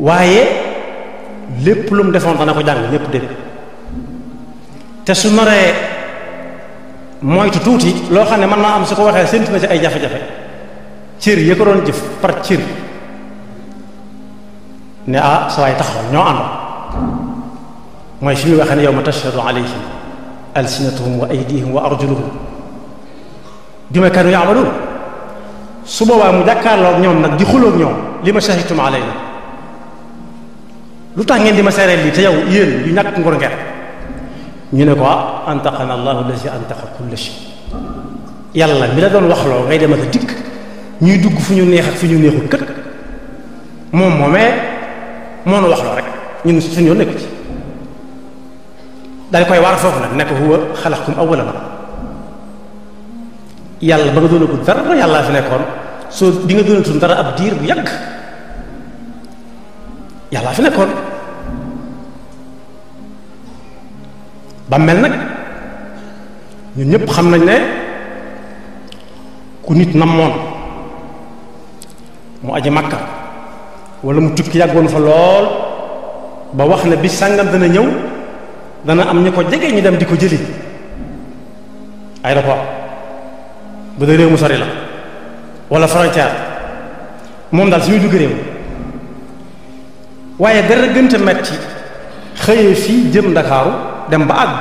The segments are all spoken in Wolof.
waaye lépp lu mu defoon dana ko jàng ñépp dégg te su naree moytu tuuti loo xam ne mën naa am su ko waxee séntu na ci ay jafe-jafe cër ya ko doon jëf par cër ne sa waay taxawal ñoo àndoon mooy fi muy waxee ne yawma tashhadu alayhim alsinatuhum wa aydihim wa arjuluhum bima kaanu ya'maluun su boobaa mu jàkkaarloog ñoom nag di xuloog ñoom li ma shahidtum alayna lu tax ngeen di ma seereel lii te yow yéen yu ñàkk ngor ngeen ñu ne ko antaqana allahu allazi antaqa kulla shay yàlla mi la doon waxloo ngay dem ak dikk ñuy dugg fu ñu neex ak fu ñu neexul kët moom moomee moo nu waxloo rek ñun suñu yoon nekku ci daal koy waar foofu nag ne ko huwa xalaqakum awwala marra yàlla ba nga doonagul dara yàllaa fi nekkoon soo bi nga doonatul dara ab diir bu yàgg yàllaa fi nekkoon ba mel nag ñun ñëpp xam nañ ne ku nit namoon mu aji Makka wala mu tukki yàggoon fa lool ba wax ne bi sàngam dana ñëw dana am ñu ko jege ñu dem di ko jëli aéroport bu dee réew mu sori la wala frontière moom daal suñuy dugg réew waaye dara gënta metti xëyee fii jëm Ndakaaru dem ba àgg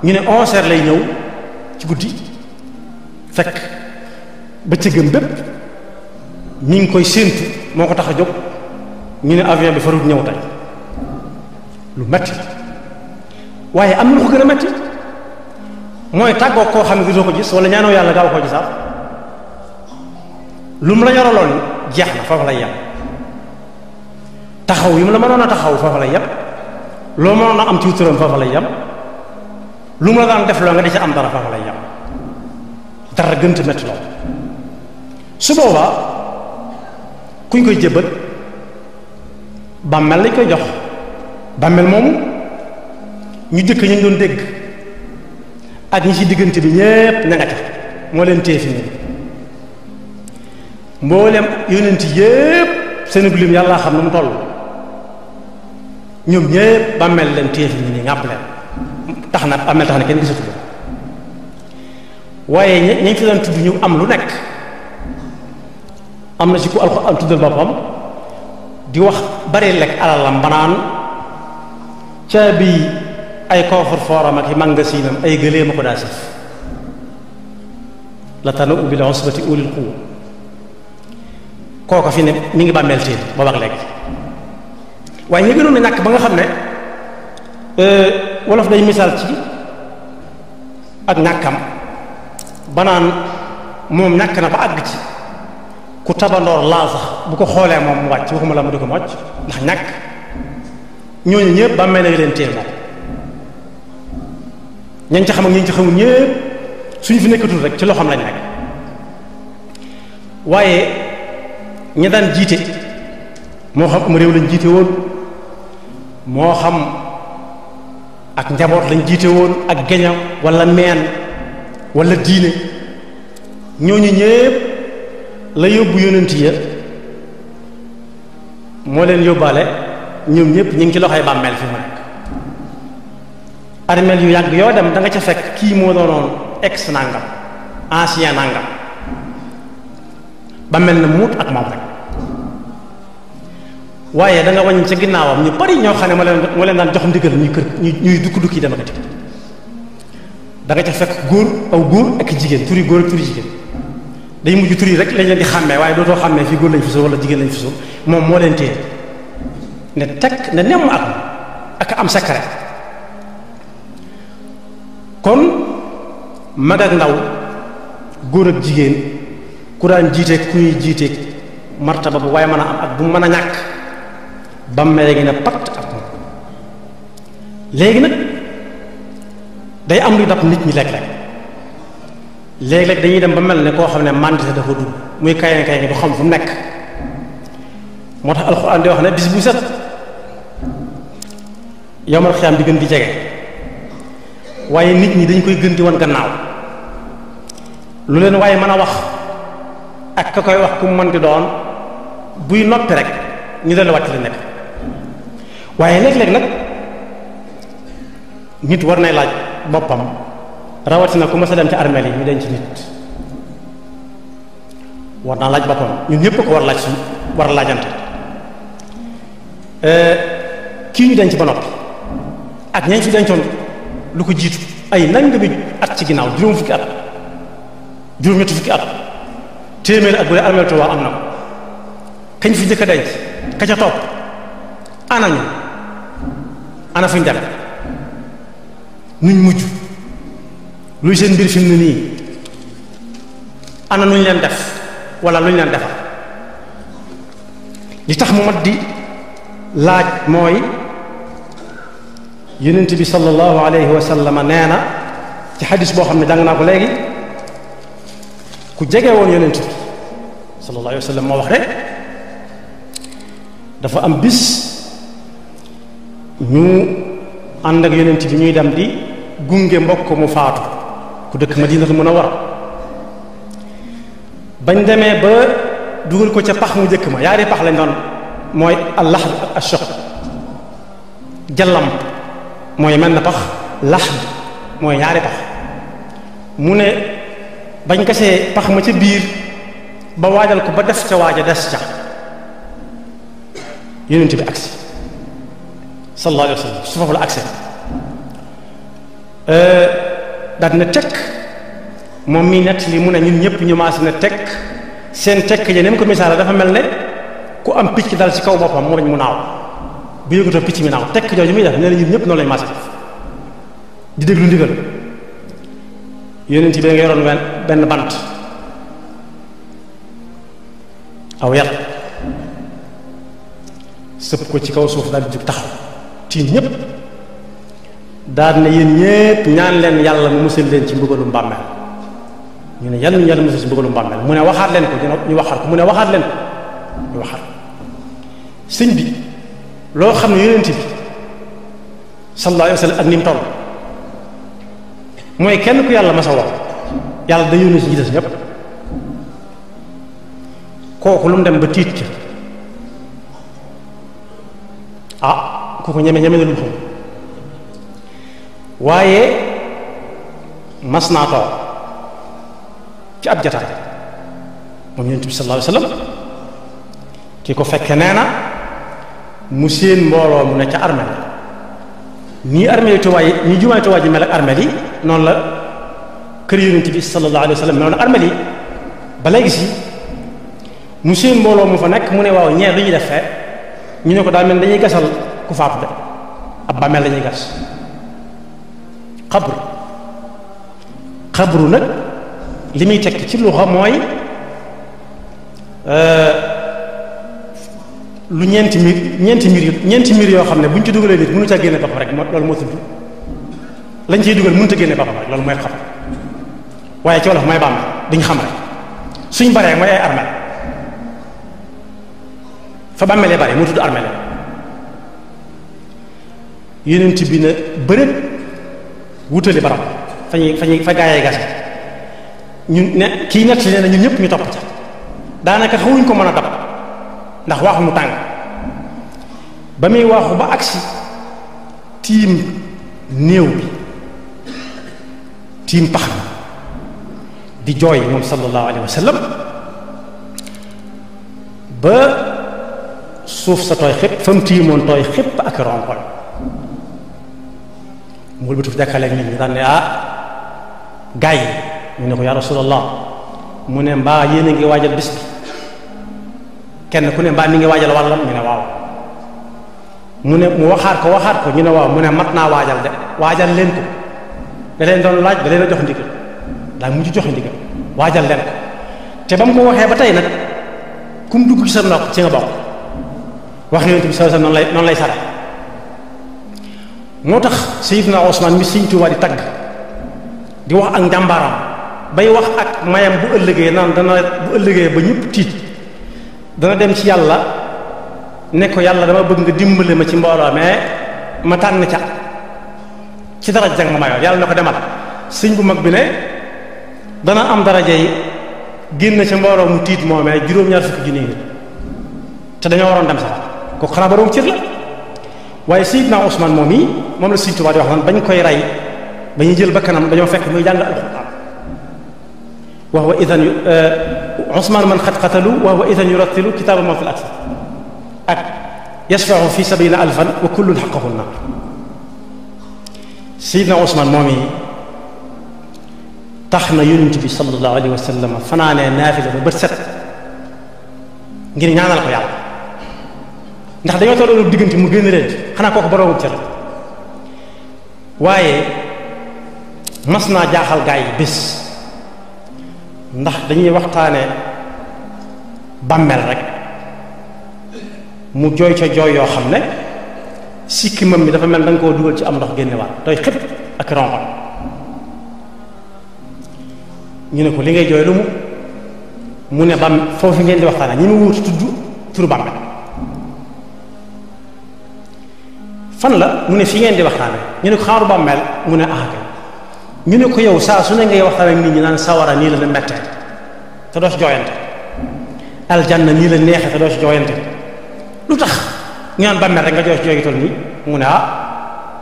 ñu ne 11h lay ñëw ci guddi fekk bëccëgam bépp mi ngi koy séentu moo ko tax a jóg ñu ne avion bi farut ñëw tey lu metti waaye am na lu ko gën a metti mooy tàggoo koo xam ne gisoo ko gis wala ñaanoo yàlla gaaw koo gisaat lu mu la yoraloon jeex na foofu lay yem taxaw yi mu la mënoon a taxaw foofu lay yem loo mënoon a am ci turam foofu lay yem lu mu la daan def loo nga di ci am dara foofu lay yem dara gënt metti lool su boobaa kuñ koy jébbal bàmmeel lañ koy jox bàmmeel moomu ñu jëkk ñu doon dégg ak ñi ci diggante bi ñépp ña nga ca moo leen téye fi nii mboolem yonent yépp seen lim yàlla xam na mu toll ñoom ñépp bàmmeel leen téye fi nii ngàpp leen tax na bàmmeel tax na kenn gisatu ko waaye ñañ fi doon tudd ñu am lu nekk am na ci ku Alxuraan tuddal boppam di wax bari lekk alalam banaan caabi ay coffre fooram ak i magasinam ay gëléema ko daa sif la tana ubbi la usbati ulil quwwa kooko fi ne mi ngi bàmmeel téen boobu ak léegi waaye ñu gënoon a ñàkk ba nga xam ne wolof day misaal ci ak ñàkkam banaan moom ñàkk na ba àgg ci ku tabandoor laal sax bu ko xoolee moom mu wàcc waxuma la mu di ko mocc ndax ñàkk ñooñu ñëpp bàmmeel la leen téye moom ñañ ca xam ak ñañ ca xamul ñëpp suñu fi nekkatul rek ci loxoom lañ nekk waaye ñi daan jiite moo xam am réew lañ jiite woon moo xam ak njaboot lañ jiite woon ak geño wala meen wala diine ñooñu ñëpp la yóbbu yonent ya moo leen yóbbaale ñoom ñëpp ñu ngi ci loxoy bàmmeel fi mu nekk armeel yu yàgg yoo dem da nga ca fekk kii moo doonoon ex nangam ancien nangam bàmmeel na muut ak moom rek waaye da nga wàññi ca ginnaawam ñu bari ñoo xam ne moo leen daan jox ndigal ñuy dukki dem ak dikk da nga ca fekk góor aw góor ak jigéen turi góor ak turi jigéen day mujj turi rek lañ leen di xàmmee waaye dootoo xàmmee fii góor lañ fi suul wala jigéen lañ fi suul moom moo leen téye ne teg ne nemm ak am secret kon mag ak ndaw góor ak jigéen ku daan jiite ku ñuy jiite martaba bu waaye mën a am ak bu mën a ñàkk bàmmeel gi ne patt ak moom léegi nag day am luy dab nit ñi léeg-léeg dañuy dem ba mel ne koo xam ne mandité dafa dugg muy kayen kayen du xam fu mu nekk moo tax alxuraan di wax ne bis bu set yowmal xiyaam di gën di jege waaye nit ñi dañ koy gën di wan gannaaw lu leen waaye mën a wax ak ka koy wax ku mu mën di doon buy noppi rek ñu delluwaat ci li nekk. waaye léeg-léeg nag nit war nay laaj boppam rawatina ku mas a dem ci armeel yi ñu denc nit war naa laaj boppam ñun ñëpp ko war laaj suñu war a laajante kii ñu denc ba noppi ak ñañ fi dencoon lu ko jiitu ay nangami at ci ginnaaw juróom fukki at juróom ñetti fukki at téeméer ak bu dee armeel Tuubaa am na ko kañ fi jëkk a denc ka ca topp ana ñu ana fuñ dem nuñ mujj luy seen mbir fi mu ne nii ana nuñ leen def wala luñ leen defal li tax mu mat di laaj mooy yonent bi sallallahu alayhi wa sallam nee na ci xadis boo xam ne jàng naa ko léegi ku jege woon yonent bi sallallahu alayhi wa sallam moo wax rek dafa am bis ñu ànd ak yonent bi ñuy dem di gunge mbokk mu faatu ku dëkk Madinatul Munawwara bañ demee ba dugal ko ca pax mu jëkk ma yaari pax lañ doon mooy al-lahd ak ash-shaq jallam mooy mel na pax lahd mooy ñaari pax mu ne bañ kasee pax ma ca biir ba waajal ko ba def ca waaja des ca yonent bi agsi sallallahu alayhi wa sallam su foofu la agsi daal na tekk moom mii nett li mu ne ñun ñëpp ñu maas na tekk seen tekk ja ni mu ko misaale dafa mel ne ku am picc dal ci kaw boppam mu bañ mu naaw bu yëgutoo picc mi naaw tekk jooju muy def nee na ñun ñëpp noonu lañu maas def di déglu ndigal yonent bi nga yoroon benn bant aw yat sëpp ko ci kaw suuf daal di jóg taxaw tiim ñépp daal ne yéen ñépp ñaan leen yàlla mu musal leen ci mbugalum bàmmeel ñu ne yàlla ñu yàlla musal ci mbugalum bàmmeel mu ne waxaat leen ko ñu waxaat ko mu ne waxaat leen ko ñu waxaat sëñ bi loo xam ne yonent bi sallallahu alayhi wa sallam ak ni mu toll mooy kenn ku yàlla masa wax yàlla da yónni ci des ñépp kooku lu mu dem ba tiit ca kooku ñeme na lu xam waaye mas naa toog ci ab jataay moom yonent bi sallallahu alayhi wa sallam ki ko fekke nee na mu seen mbooloo mu ne ca armeel nii armeel yi Tuubaa yi nii jumaay Tuubaa ji mel ak armeel yi noonu la kër yonent bi sallallahu alayhi wa sallam noonu armeel yi ba léegi si mu seen mbooloo mu fa nekk mu ne waaw ñeer lu ñuy def fee ñu ne ko daal mel dañuy gasal ku faatu de ab bàmmeel lañuy gas xabru nag li muy tekk ci luxa mooy lu ñeenti mbir yoo xam ne bu ñu ci dugalee nit mënu ca génne boppam rek loolu moo tudd lañ ciy dugal mënut a génne boppam rek loolu mooy xabru waaye ci wolof mooy bàmmeel diñ xam rek suñ baree mooy ay armeel fa bàmmeelee bare moo tudd armeel yonent bi na bërët wutali barab fa gaayee gase ñun ne kii nett li nee na ñun ñëpp ñu topp ca daanaka xawuñ ko mën a dab ndax waaxu mu tàng ba muy waaxu ba agsi tiim néew bi tiim pax bi di jooy moom sallallahu alayhi wa sallam ba suuf sa tooy xépp fa mu tiimoon tooy xépp ak ronkoñ mu wëlbatu jàkkaleeg nit ñi daan ne gaay yi ñu ne ko yaa rasulallah mu ne mbaa yéen a ngi waajal bis bi kenn ku ne mbaa mi ngi waajal wàllam ñu ne waaw mu ne mu waxaat ko ñu ne waaw mu ne mat naa waajal de waajal leen ko da leen doon laaj da leen a jox ndigal daa mujj joxe ndigal waajal leen ko te ba mu ko waxee ba tey nag ku mu dugg ci sa nopp ci nga bokk wax yonent bi sallallahu alayhi wasallam noonu lay sare moo tax Sayyidina Usmaan mi Sëriñ Tuubaa di tagg di wax ak njàmbaaram bay wax ak mayam bu ëllëgee naan dana bu ëllëgee ba ñëpp tiit dana dem ci yàlla ne ko yàlla dama bëgg nga dimbale ma ci mbooloo mais ma tànn ca ci daraja jag ma mayoon yàlla na ko demal sëñ bu mag bi ne dana am daraja yi génn ca mbooloo mu tiit moomee juróom-ñaar fukki junni nit te dañoo waroon dem sax kooku xanaa borom cër la. waaye Seydina Ousmane moom yi moom la Sëriñ Tuubaa di wax naan bañ koy rey ba ñuy jël bakkanam dañoo fekk muy jàng alxuraan wa huwa idan Ousmane man xat xatalu wa huwa idan yurattilu kitaaba moo fil aksar ak yasfa'u fi sab'ina alfan wa kullun haqqahu naar. Seydina Ousmane moom yi tax na Yonent bi sallallahu alayhi wa sallam fanaanee naafila ba bët set ngir ñaanal ko yàlla ndax dañoo tolloon diggante mu génn leen xanaa kooku boroomu cër. waaye mas naa jaaxal gaa yi bés ndax dañuy waxtaane bàmmeel rek mu jooy ca jooy yoo xam ne sikkimam mi dafa mel da nga koo dugal ci am ndox génne waat tooy xëpp ak ronxon. ñu ne ko li ngay jooy lu mu ne bam foofu ngeen di waxtaane ñi mu wuutu tudd turu bàmmeel fan la mu ne fi ngeen di waxtaane ñu ne ko xaaru bàmmeel mu ne kay ñu ne ko yow saa su ne ngay waxtaan ak nit ñi naan sawara nii la la mettee te doo ci jooyante aljanna nii la neexee te doo ci jooyante lu tax ñu naan bàmmeel rek nga jooy ci jooy gi toll nii mu ne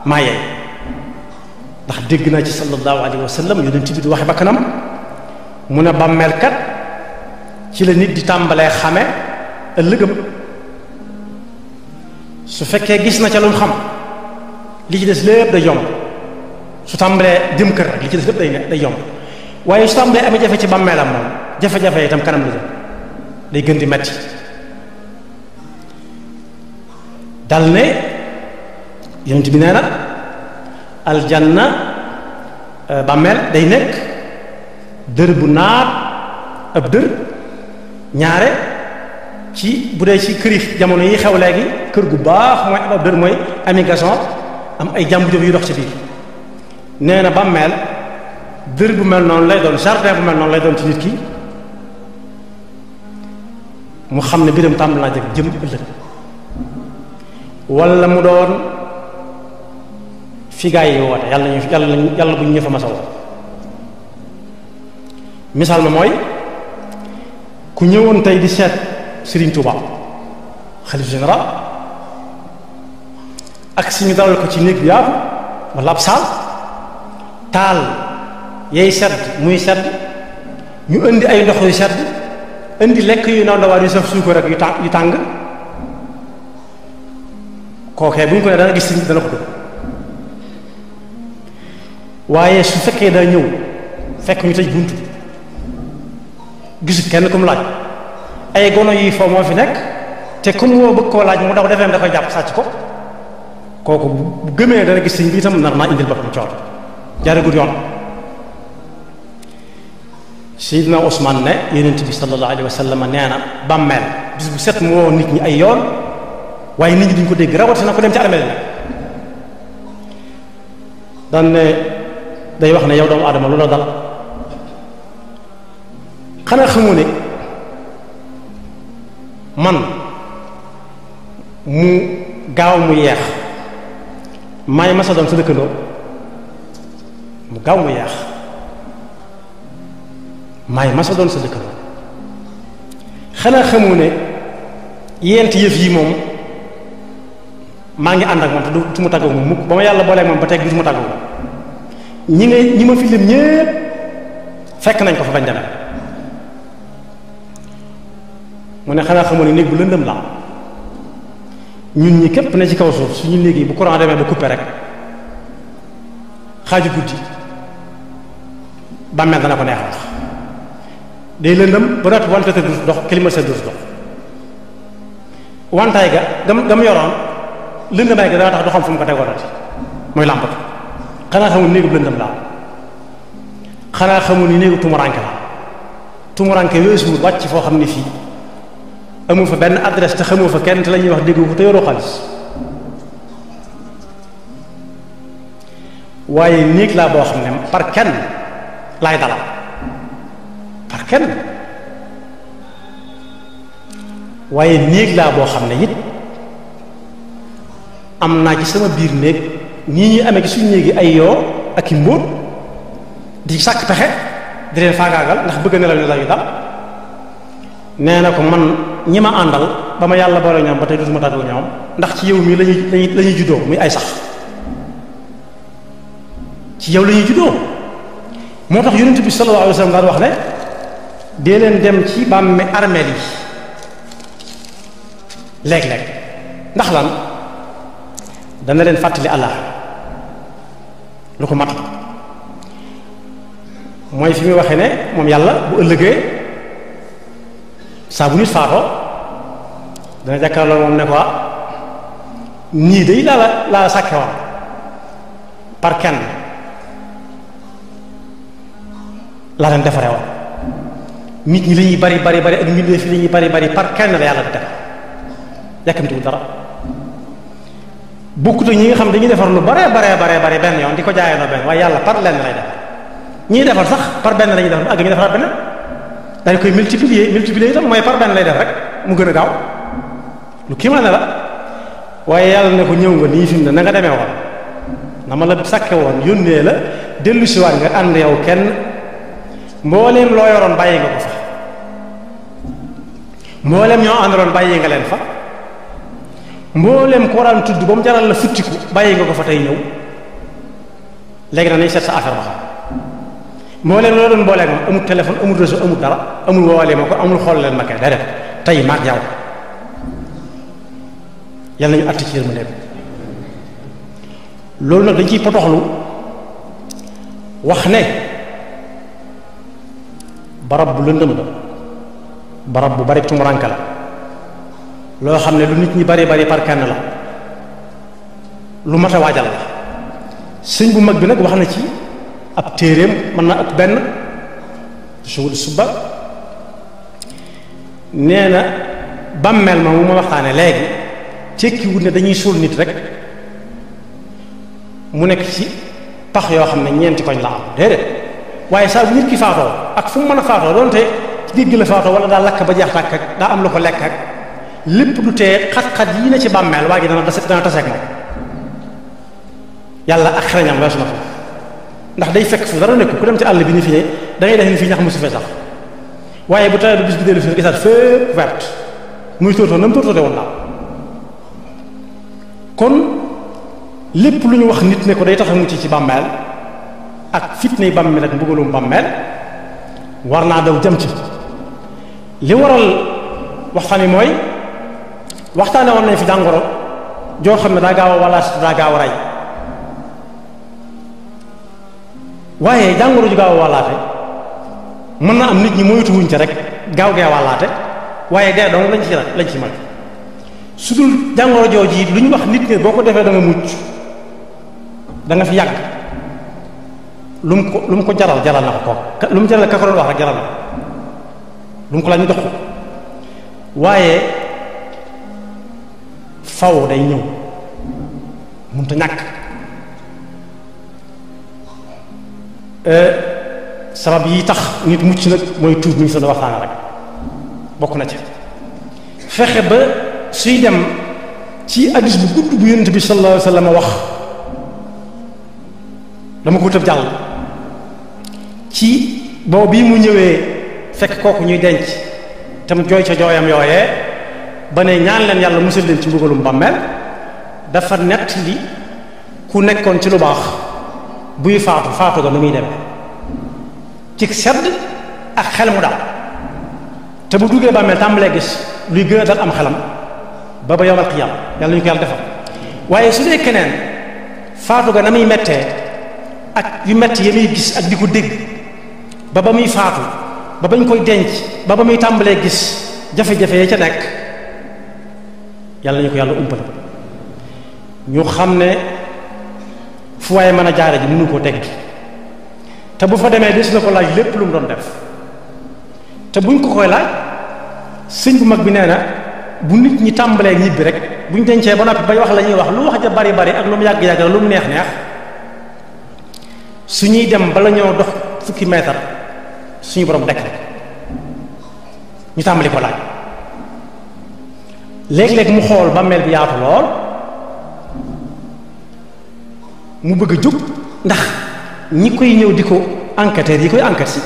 maa yeey ndax dégg naa ci sallallahu alayhi wa sallam yonent bi di waxe bakkanam mu ne bàmmeel kat ci la nit di tàmbalee xame ëllëgëm su fekkee gis na ca lu mu xam li ci des lépp day yomb su tàmbalee jëm kër rek li ci des lépp day yomb waaye su tàmbalee amee jafe ci bàmmeelam moom jafe-jafe itam kanam la jëm day gën di metti dal ne yonent bi nee na aljanna bàmmeel day nekk dër bu naat ab dër ñaare ci bu dee ci këri jamono yi xew léegi kër gu baax mooy ab dër mooy ami gason am ay jàmbu jóg yu dox ci biir nee na bàmmeel dër bu mel noonu lay doon jardin bu mel noonu lay doon ci nit ki mu xam ne biram tàmbali naa jëm ëllëg wala mu doon fi gaa yi woote yàlla bu ñu ñëfa masa woo misaal ma mooy ku ñëwoon tey di seet Serigne Touba xalif général ak si ñu dalal ko ci néeg bi yaatu wala ab saal taal yay sedd muy sedd ñu indi ay ndox yu sedd indi lekk yu ndaw ndawaan yu saf suukar rek yu tàng kookee bu ñu ko ne dana gis si dana ko dugg waaye su fekkee daa ñëw fekk ñu tëj bunt gisu kenn ku mu laaj ay gono yi foo moo fi nekk te ku mu woo bëgg koo laaj mu daw defeem da koy jàpp sàcc ko kooku bu gëmee dana gis sëñ bi itam nar naa indil boppam coor jaaragul yoon. Seydina Ousmane ne yonent bi sallallahu alayhi wa sallam nee na bàmmeel bis bu set mu woo nit ñi ay yoon waaye nit ñi duñ ko dégg rawatina ko dem ci armeel nag daan ne day wax ne yow doomu aadama lu la dal xanaa xamoo ne man mu gaaw mu yeex maay masa doon sa dëkkandoo mu gaaw mu yeex maay masa doon sa dëkkandoo xanaa xamoo ne yent yëf yi moom maa ngi ànd ak moom te du mu tàggoo moom mukk ba ma yàlla booleeg moom ba teg du mu tàggoo ñi ma fi lim ñépp fekk nañ ko fa bañ demee mu ne xanaa xamoo ne néeg bu lëndëm la ñun ñi képp ne ci kaw suuf suñu néeg yi bu courant demee ba coupé rek xaaju guddi bàmmeel dana ko neex wax day lëndëm ba noppi wante te du dox climatiseur du dox wantaay ga gam yoroon lëndëmaay ga dana tax du xam fu mu ko tegoonati mooy làmpatu xanaa xamul néegu lëndëm la xanaa xamul ni néegu tumuranke la tumuranke weesuwul wàcc foo xam ne fii amul fa benn adresse te xamoo fa kenn te la ñuy wax déggu ko te yoroo xaalis waaye néeg laa boo xam ne par kenn laay dalal par kenn waaye néeg laa boo xam ne it am naa ci sama biir néeg nii ñuy amee ci suñu néegi ay yoo ak i mbóot di sàkk pexe di leen faagaagal ndax bëgg nelaw yu dal nee na ko man ñi ma àndal ba ma yàlla boole ñoom ba tey dutuma tàggoo ñoom ndax ci yow mii lañuy juddoo muy ay sax ci yow la ñuy juddoo moo tax yonent bi sallallahu alayhi wa sallam daan wax ne dee leen dem ci bàmme armeel yi léeg-léeg ndax lan dana leen fàttali Allah lu ko mat mooy fi muy waxee ne moom yàlla bu ëllëgee saa bu nit faatoo dana jàkkaarloo moom ne ko nii day laa sàkke woon par kenn laa leen defare woon nit ñi li ñuy bari bari bari ak mbindee fi li ñuy bari bari par kenn la yàlla di defar yàkkamtiwul dara bokkut ak ñi nga xam dañuy defar lu bare bare benn yoon di ko jaayandoo benn waaye yàlla par lenn lay defar ñiy defar sax par benn lañuy defar bu àgg ñu defaraat benn dañ koy multiplier itam mooy par benn lay def rek mu gën a gaaw lu kii ma ne la waaye yàlla ne ko ñëw nga nii fi mu ne na nga demee woon na ma la sàkke woon yónnee la dellu si waat nga ànd yow kenn mbooleem loo yoroon bàyyi nga ko fa mbooleem ñoo àndaloon bàyyi nga leen fa mbooleem ko waraan tudd ba mu jaral la futtiku bàyyi nga ko fa tey ñëw léegi na nañ seet sa affaire ba xam mbooleem loo doon booleeg moom amul téléphone amul réseau amul dara amul woowalee ma ko amul xool leen ma kay day def tey maag yow yàlla nañu àtt ci yërmande loolu nag dañ ciy potoxlu wax ne barab bu lëndëm la barab bu bari tumuranke la loo xam ne lu nit ñi bari par kenn la lu mat a waajal la sëñ bu mag bi nag wax na ci ab téeréem mën na ëpp benn suul suba nee na bàmmeel ma mu ma waxtaane léegi tekkiwut ne dañuy suul nit rek mu nekk ci pax yoo xam ne ñeenti koñ la am déedéet waaye saa bu nit ki faatoo ak fu mu mën a faatoo doonte ci géej gi la faatoo wala daa lakk ba jeex tàkk ak daa am lu ko lekk ak lépp du tee xat-xat yi ne ci bàmmeel waa gi dana taseeg moom yàlla ak xarañam weesu na fa ndax day fekk fu dara nekk ku dem ci àll bi ni fi ne da ngay def ni fii ñax musu fee sax waaye bu tawee bu bis bi dellu fi gisaat fépp vert muy tóortóor na mu tóortóoree woon naaw kon lépp lu ñu wax nit ne ko day tax a mucc ci bàmmeel ak fitnay bàmmeel ak mbugalum bàmmeel war naa daw jëm ci li waral waxtaan wi mooy waxtaane woon nañ fi jàngoro joo xam ne daa gaaw a walaat daa gaaw a rey waaye jàngoro ju gaaw a wàllaate mën na am nit ñi moytuwuñ ca rek gaaw gee wàllaate waaye dee dong lañ ci mag su dul jàngoro jooju yi lu ñu wax nit ne boo ko defee da nga mucc da nga fi yàgg lu mu ko jaral na ko kooku lu mu jaral ka ko doon wax rek jaral na lu mu ko laaj ñu dox ko waaye faw day ñëw mënut a ñàkk sabab yi tax nit mucc nag mooy tuub mi ngi sa waxtaana rek bokk na ci fexe ba suy dem ci hadis bu gudd bu yonent bi sallallahu alayhi wa sallam wax dama ko tëb jàll ci boobu bii mu ñëwee fekk kooku ñuy denc tam jooy ca jooyam yooyee ba ne ñaan leen yàlla musal leen ci mbugalum bàmmeel dafa nett li ku nekkoon ci lu baax buy faatu ga nu muy demee ci sedd ak xel mu daal te bu duggee bàmmeel tàmbalee gis luy gën a dal am xelam ba yawmal qiyaam yàlla ñu ko yàlla defal waaye su dee keneen faatu ga na muy mettee ak yu metti ya muy gis ak di ko dégg ba muy faatu ba bañ koy denc ba muy tàmbalee gis jafe-jafe ya ca nekk yàlla ñu ko yàlla umpale ñu xam ne fu waaye mën a jaare ji mënu koo teggi te bu fa demee des na ko laaj lépp lu mu doon def te buñ ko koy laaj sëñ bu mag bi nee na bu nit ñi tàmbalee ñibbi rek buñ dencee ba noppi bay wax la ñuy wax lu wax ja bari bari ak lu mu yàgg-yàgg lu mu neex neex su ñuy dem bala ñoo dox fukki mètre suñu borom dekk ñu tàmbali ko laaj léeg-léeg mu xool bàmmeel bi yaatu lool mu bëgg a jóg ndax ñi koy ñëw di ko enquêteurs yi koy enquête si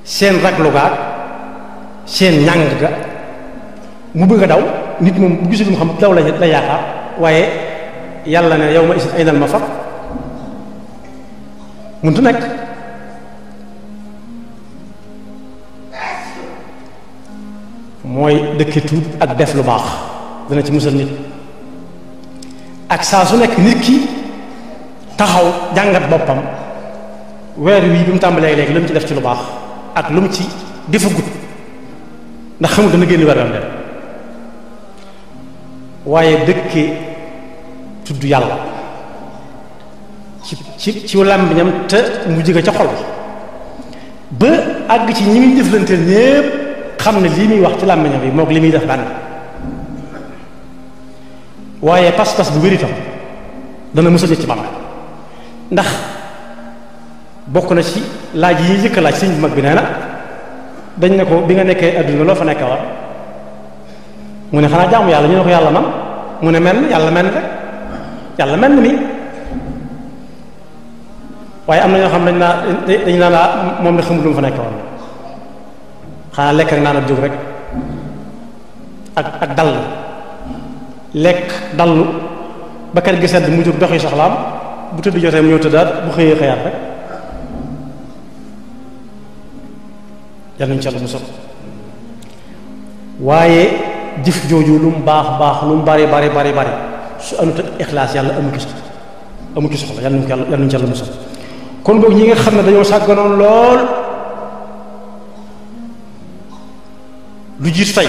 seen raglu gaag seen ñàng ga mu bëgg a daw nit moom bu gisul mu xam daw la yaakaar waaye yàlla ne yow ma is ay nal ma far muntu nekk mooy dëkke tuub ak def lu baax dana ci musal nit ak saa su nekk nit ki taxaw jàngat boppam weer wii bi mu tàmbalee léegi lu mu ci def ci lu baax ak lu mu ci defagut ndax xamul dana génn weeram dem waaye dëkke tudd yàlla ci làmbiñam te mu jóge ca xol ba àgg ci ñi muy jëflanteel ñépp xam ne lii muy wax ci làmbiñam bi moog li muy def bànn waaye pas-pas bu wér itam dana musal nit ci bàmmeel ndax bokk na ci laaj yi ñuy jëkk laaj sëñ bu mag bi nee na dañ ne ko bi nga nekkee adduna loo fa nekk war mu ne xanaa jaamu yàlla ñu ne ko yàlla man mu ne menn yàlla menn rek yàlla menn mi waaye am na ñoo xam dañ naa laa moom de xamul lu mu fa nekk war xanaa lekk rek naan ak jóg rek ak dal lekk dallu ba kër gi sedd mu jóg doxi soxlaam bu tëdd jotee mu ñëw tëddaat bu xëyee xëyaat rek yàlla nañu ci Yàlla musal waaye jëf jooju lu mu baax baax lu mu bari su amut ak ixlaas yàlla amu ci soxla yàlla nañu ci Yàlla musal kon boog ñi nga xam ne dañoo sàgganoon lool lu jiitu tey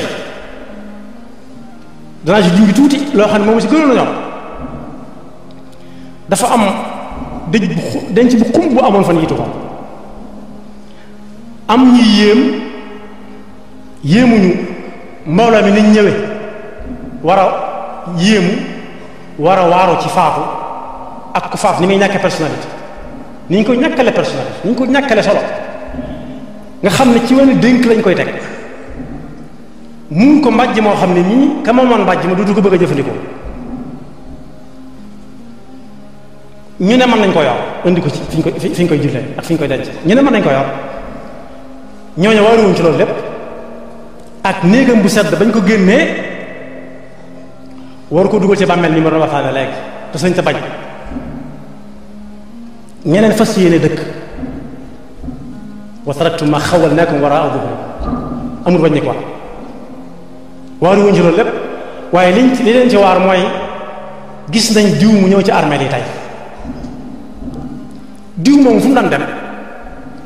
danaa ci jungi tuuti loo xam ne moom si gënoon a ñor dafa am denc bu xum bu amoon fan yitu ko am ñi yéemuñu mbooloo mi niñ ñëwee war a waaru ci faatu ak ku faatu ni muy ñàkke personnalité ni ñu ko ñàkkale personnalité ni ñu ko ñàkkale solo nga xam ne ci wenn dénk lañ koy teg mun ko mbàjj moo xam ne nii ka ma man mbàjj ma du ko bëgg a jëfandikoo ñu ne mën nañ ko yor indi ko ci fi ñu koy jullee ak fi ñu koy denc ñu ne mën nañ ko yor ñooñu waaruwuñ ci loolu lépp ak néegam bu sedd bañ ko génnee war ko dugal ci bàmmeel ni ma doon waxtaane léegi te sañ ta bañ ñeneen fas yéene dëkk wa taraktum ma xawwalnaakum waraa zuhurikum amul bañ ni quoi waaruwuñ ci loolu lépp waaye li leen ci waar mooy gis nañ diw mu ñëw ci armeel yi tey diw moom fu mu daan dem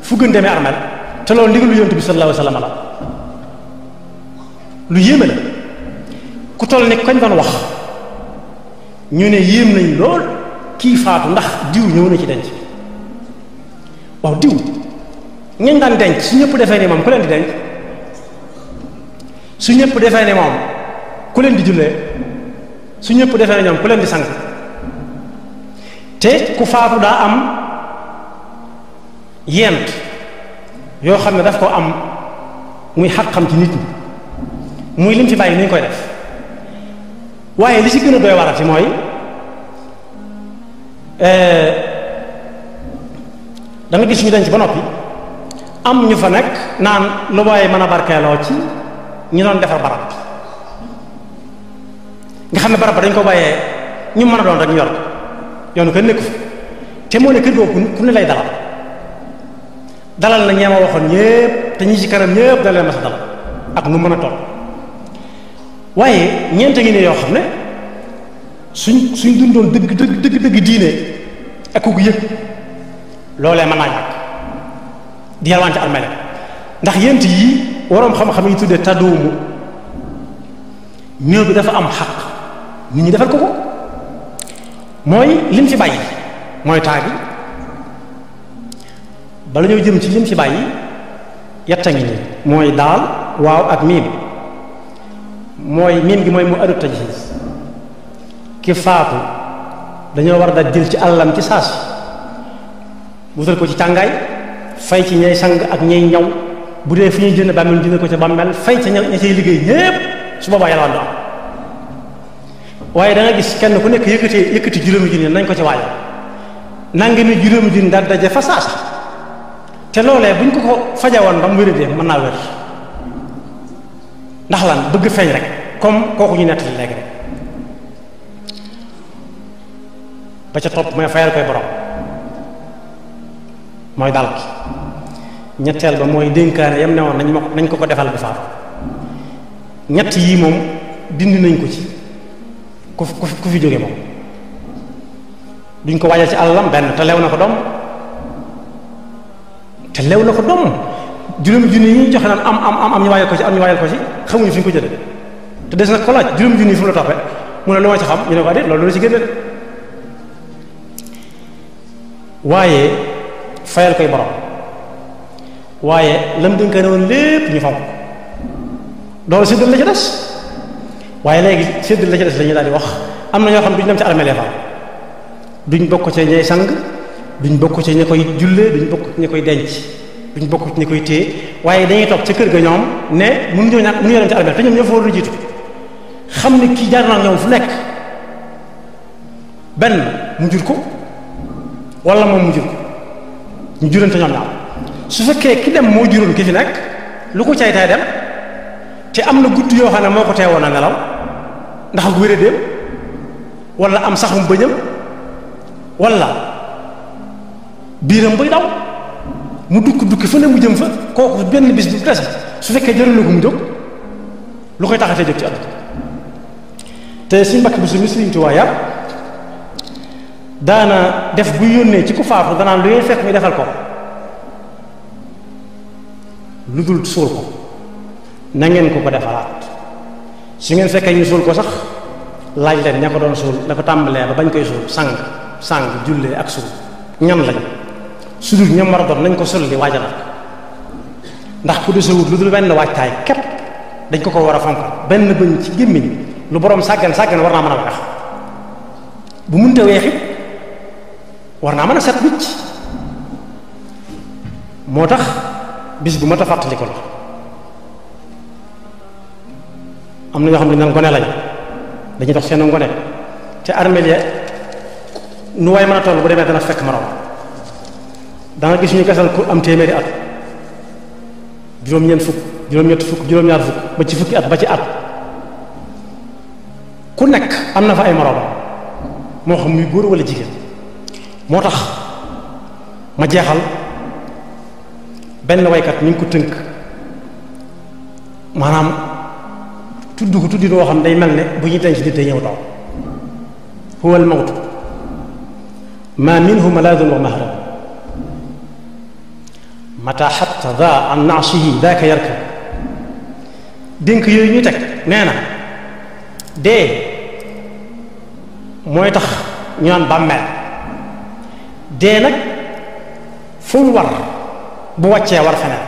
fu gën demee armeel te loolu ndigalu yonent bi sallallahu alayhi wa sallam la lu yéeme la ku toll ne kañ doon wax ñu ne yéem nañ lool kii faatu ndax diw ñëw na ci denc waaw diw ñañ daan denc su ñëpp defee ni moom ku leen di denc su ñëpp defee ne moom ku leen di jullee su ñëpp defee ne ñoom ku leen di sang te ku faatu daa am yent yoo xam ne daf ko am muy xaq-xam ci nit ñi muy lim fi bàyyi ni ñu koy def waaye li ci gën a doy warati mooy da nga gis ñu denc ba noppi am ñu fa nekk naan lu waaye mën a barkeeloo ci ñu doon defar barab nga xam ne barab ba dañ ko bàyyee ñu mën a doon rek ñu yor ko yoonu kenn nekku fi te moo ne kër googu ku ne lay dalal na ñeema waxoon ñépp te ñi ci kanam ñépp da leen mas a dalal ak nu mën a toll waaye ñeent ngi ne yoo xam ne suñ dundoon dëgg diine ak ku yëg loolee mën naa ñàkk di yalwaan ci armeel ndax yent yi waroom xam-xam yi tuddee tadduumu néew bi dafa am xaq nit ñi defal ko mooy lim ci bàyyi mooy taagi bala ñoo jëm ci lim ci bàyyi yetta ngi nii mooy daal waaw ak miim mooy miim gi mooy mu addu tajhiis ki faatu dañoo war a da jël ci àllam ci saas wutal ko ci càngaay fay ci ñay sang ak ñay ñaw bu dee fi ñuy jënd bàmmeel jënd ko ca bàmmeel fay ca ña cay liggéey ñépp su boobaa yàlla du am waaye da nga gis kenn ku nekk yëkkati juróomi junni nañ ko ci waajal nangami juróomi junni daal daje fa saasa te loolee buñ ko fajawoon ba mu wéradee mën naa wér ndax lan bëgg feeñ rek comme kooku ñu nettali léegi rek. ba ca topp mooy fayal koy borom mooy dal ki ñetteel ba mooy dénkaane yam ne woon nañ ko defal bi faatu ñett yii moom dindi nañ ko ci ku fi jóge moom duñ ko waajal ci alalam benn te lew na ko doom juróomi junni yi ñuy joxe naan am ñu waajal ko ci xamuñu fi ñu ko jële te des nag ko laaj juróomi junni yi fu mu la toppee mu ne lu ma ci xam ñu ne ko de loolu la ci génne de waaye fayal koy borom waaye lam dénkaane woon lépp ñu fonk loolu séddal la ci des waaye léegi séddal la ci des la ñuy daal di wax am na ñoo xam duñ dem ci armeel fa duñ bokk ci ñay sang duñ bokk ci ña koy jullee duñ bokk ci ña koy denc duñ bokk ci ña koy téye waaye dañuy toog ca kër ga ñoom ne mënuñoo dem ci armeel te ñoom ñoo fa war a jiitu xam ne kii jaar na ñoom fu nekk benn mu jur ko wala moom mu jur ko ñu jurante ñoom ñaar su fekkee ki dem moo juróon ki fi nekk lu ko cay tay dem te am na gudd yoo xam ne moo ko teewoon a nelaw ndax ak wéradéem wala am saxum bëñam wala biiram buy daw mu dukki fa ne mu jëm fa kooku benn bis bu des su fekkee jëral na ko mu jóg lu koy taxatee jóg ci àdduna te suñu mbakk bi suñu Sëriñ Tuubaa yàpp daana def bu yónnee ci ku faatu danaan lu ngeen fekk ñu defal ko lu dul suul ko na ngeen ko defalaat su ngeen fekkee ñu suul ko sax laaj leen ña ko doon suul la ko tàmbalee ba bañ koy suul sang jullee ak suul ñan lañ su dul ñam war a doon nañ ko sulli waajalaat ko ndax ku desewut lu dul benn waajtaay képp dañ ko war a fonkal benn bëñ ci gémmiñ lu borom sàggan war naa mën a weex bu munte weexit war naa mën a set wicc moo tax bis bu mat a fàttali ko la am na ñoo xam ne nan gone lañ dañuy dox seen ngone te armeel ya nu waay mën a toll bu demee dana fekk moroom danga gis ñu gasal ku am téeméeri at juróom-ñeent fukk juróom-ñett fukk juróom-ñaar fukk ba ci fukki at ba ci at ku nekk am na fa ay moroom moo xam muy góor wala jigéen moo tax ma jeexal benn waykat ñu ngi ko tënk maanaam tudd ko tuddin woo xam day mel ne bu ñuy denc nit day ñëw taw huwa al mawtu ma minhu malaadun wa mahrab mata xatta da an naasihi daaka yarkab dénk yooyu ñuy teg nee na dee mooy tax ñu naan bàmmeel dee nag fu mu war bu wàccee war feneen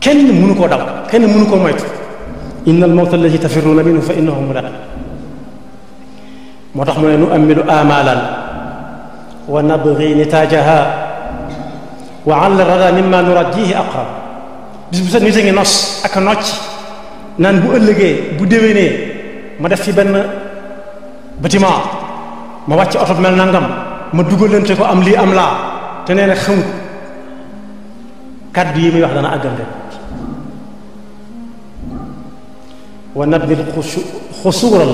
kenn mënu koo daw kenn mënu koo moytu inna al mawta allati tafirruuna minhu fa innahu mulaqi moo tax mu ne nu amilu amalan wa nabgi nitaajaha wa ala rada mimma nurajjihi aqrab bis bu set nit a ngi nos ak a nocc naan bu ëllëgee bu déwénee ma def fi benn bâtiment ma wàcc oto mel nangam ma dugalante ko am lii am laa te nee na xamut kàddu yi muy wax dana àggante wa nabni xusuural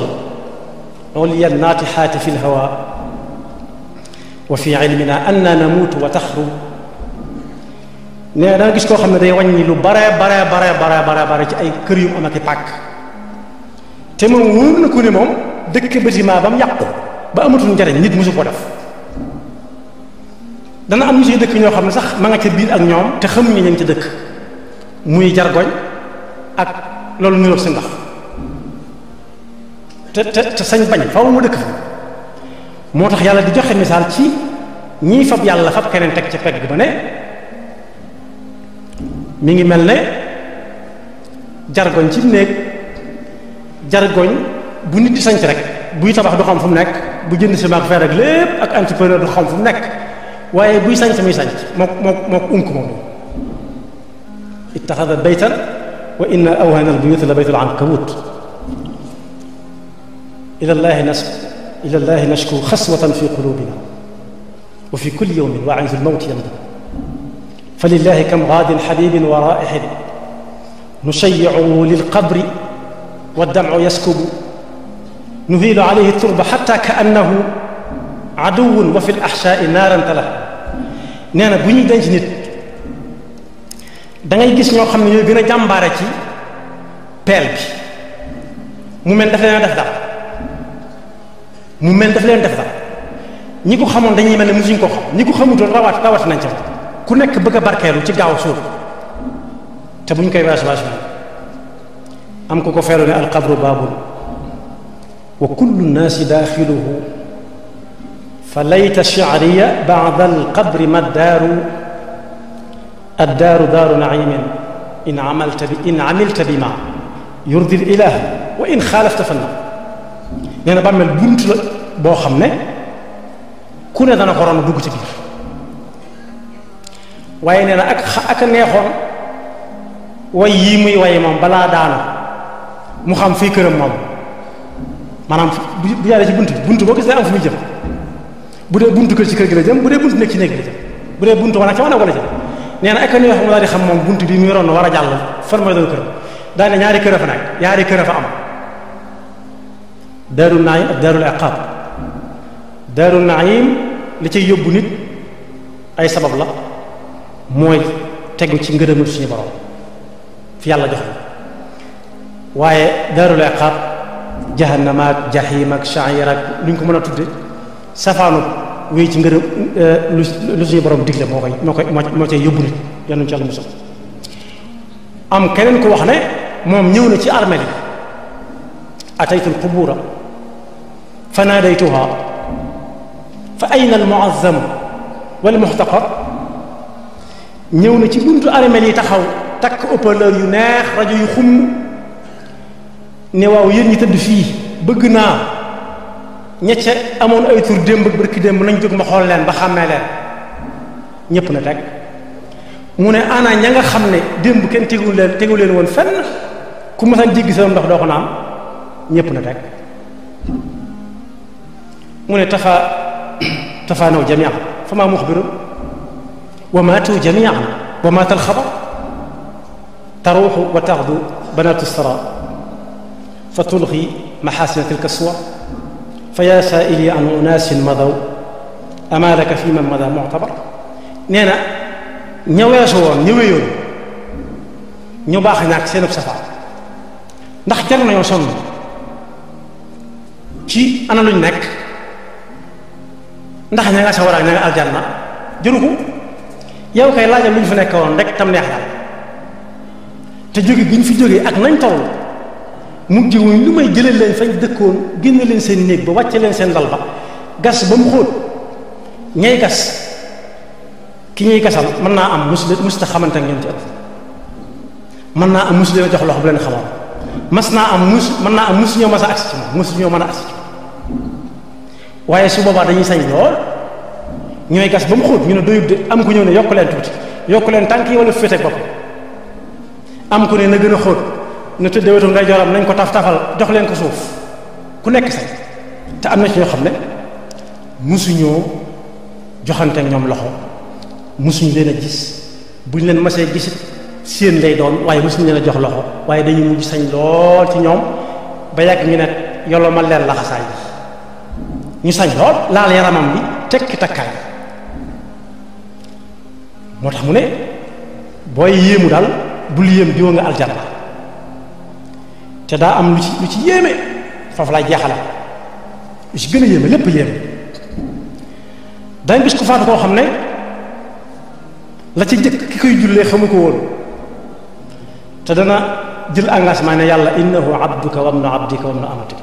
ulya naatixaati fi lhawa wa fi ilmina anna namuutu wa taxru nee danga gis koo xam ne day wàññi lu bare ci ay kër yu am ak i pàkk te moom wóor na ko ne moom dëkk bâtiment ba mu yàqu ba amatul njariñ nit mosu ko def dana am ñu ci dëkk ñoo xam ne sax ma nga ca biir ak ñoom te xamuñu ñeen ci dëkk muy jargoñ ak loolu niroog si ndax te sañ bañ faaw mu dëkk fa moo tax yàlla di joxe misaal ci ñii fab yàlla fab keneen teg ca pegg ba ne mi ngi mel ne jargoñ ci néeg jargoñ bu nit di sanc rek buy tabax du xam fu mu nekk bu jënd si maag fer ak lépp ak entrepreneur du xam fu mu nekk waaye buy sanc muy sanc moo unk moom ittaxada baytan wa inna awhana al buyut la baytul ankabut ila llahi nashku xaswatan fi qulubina wa fi kulli yawmin waa'idu al mawti yamdi fa lillahi kam gaadin xabibin wa raa'ixin nusayyi'u lil qabri wa dam'u yaskubu nuhilu alayhi turba hatta ka'annahu aduwwun wa fil ahshaa'i naaran tala nee na bu ñuy denc nit da ngay gis ñoo xam ne ñooy gën a jàmbaare ci peel bi mu mel daf leen def dara mu mel daf leen def dara ñi ko xamoon dañuy mel ne musuñ ko xam ñi ko xamutoon rawat nañ ca ku nekk bëgg a barkeelu ci gaaw suuf te bu ñu koy weesu am ko ko feelu ne alqabru baabun wa kullu nnaasi daaxiluhu fa layta shi'riya ba'da alqabri ma addaaru daaru na'iimin in amilta bima yurdi l-ilaah wa in xaalafta fanna nee na bàmmeel bunt la boo xam ne ku ne dana ko ron dugg ci biir waaye nee na ak a neexoon way yii muy waye moom balaa daanu mu xam fii këram moom maanaam bu jaaree ci bunt boo gis day am fu muy jëm bu dee buntu kër ci kër gi la jëm bu dee buntu nekk ci néeg gi la jëm bu dee buntu wanag ci wanag la jëm nee na ak a neexoon mu daal di xam moom bunt bi muy ron war a jàll fan mooy doon këram daal ne ñaari kër a fa nekk ñaari kër a fa am daaru naim ak daarul iqaab daaru naim li cay yóbbu nit ay sabab la mooy tegu ci ngërëmal suñu borom fi yàlla jox la waaye daarul iqaab jahannama ak jahim ak sha'ir ak lu ñu ko mën a tudde safaanu wéy ci ngërëm lu suñu borom digle moo cay yóbbu nit yal ci yàlla musal am keneen ko wax ne moom ñëw na ci armeel yi ataytu alqubura fa naadaytuha fa ayna almu'azzam wal muhtaqar ñëw na ci buntu armeel yi taxaw takk haut-parleur yu neex rajo yu xum ne waaw yéen ñi tëdd fii bëgg naa ñecce amoon ay tur démb ak barki démb nañ jóg ma xool leen ba xàmmee leen ñépp na teg mu ne ana ña nga xam ne démb kenn tegu leen woon fenn ku masaan jéggi sa ndox doo ko naan ñépp na teg mu ne tafaanaw jamian fa maa muxbiru wa maatu jamian wa maata alxabar taruuxu wa taxdu banaatu sara fa tulxi maxaasina tilka suwar fa yaa saaili an unaasin madaw amaa laka fi man mada muctabar nee na ñëweesu woon ñëweyoon ñu baax ñaak seenub safar ndax jar nañoo sonn ci ana luñ nekk ndax ña nga sawara ña nga aljanna jëru ko yow kay laajal lu ñu fi nekk woon rek tam neex daal te jóge gi ñu fi jógee ak nañ toll mujj wuñ lu may jëlee leen fañ dëkkoon génne leen seen néeg ba wàcce leen seen dal ba gas ba mu xóot ñay gas ki ñuy gasal mën naa am musta xamante ak ñoom ci ëpp mën naa am mus leen a jox loxo bu leen xamoon mën naa am mus ñoo mas a agsi ci moom mus ñoo mën a agsi ci waaye su boobaa dañuy sañ lool ñooy gas ba mu xóot ñu ne doyut de am ku ñëw ne yokk leen tuuti yokk leen tànk yi wala féete ak bopp am ku ne na gën a xóot na tëddee wetu ngay joram nañ ko taf-tafal jox leen ko suuf ku nekk sañ te am na ci ñoo xam ne musuñoo joxante ak ñoom loxo musuñu leen a gis buñ leen masee gisit séen lay doon waaye musuñu leen a jox loxo waaye dañuy mujj sañ lool ci ñoom ba yàgg ñu ne yolomal leen laxasaay bi ñu sañ lool laal yaramam bi tekki takkaay moo tax mu ne booy yéemu daal bul yéem diwa nga aljanna te daa am lu ci yéeme foofu laay jeexale lu ci gën a yéeme lépp yéeme dañ gis ko faatu koo xam ne la ci jëkk ki koy jullee xamu ko woon te dana jël engagement ne yàlla innahu abduka wa ibnu abdika wa ibnu amatik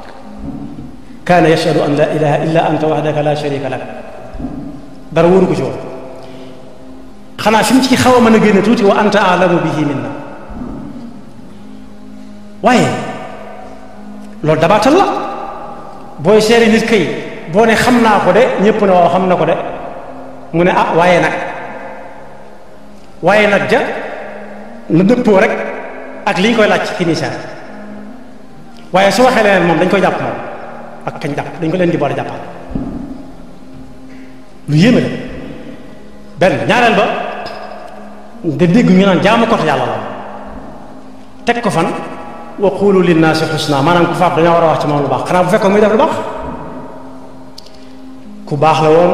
kaana yashhadu an la ilaha illa anta wahdaka la sharika lak dara wóoru ko ci woon xanaa fi mu ci xaw a mën a génne tuuti wa anta a'lamu bihi minna waaye loolu dabaatal la booy seeri nit kay boo ne xam naa ko de ñépp ne waaw xam na ko de mu ne ah waaye nag ja na dëppoo rek ak li ñu koy laaj ci kinisa waaye su waxee leneen moom dañ koy jàpp moom ak kañ jàpp dañ ko leen di boole jàppal lu yéeme la benn ñaareel ba nga dégg ñu naan jaamu kot yàlla la teg ko fan wa qulu linnaasi xusna maanaam ku faatu dañoo war a wax ci moom lu baax xanaa bu fekkoon muy def lu baax ku baax la woon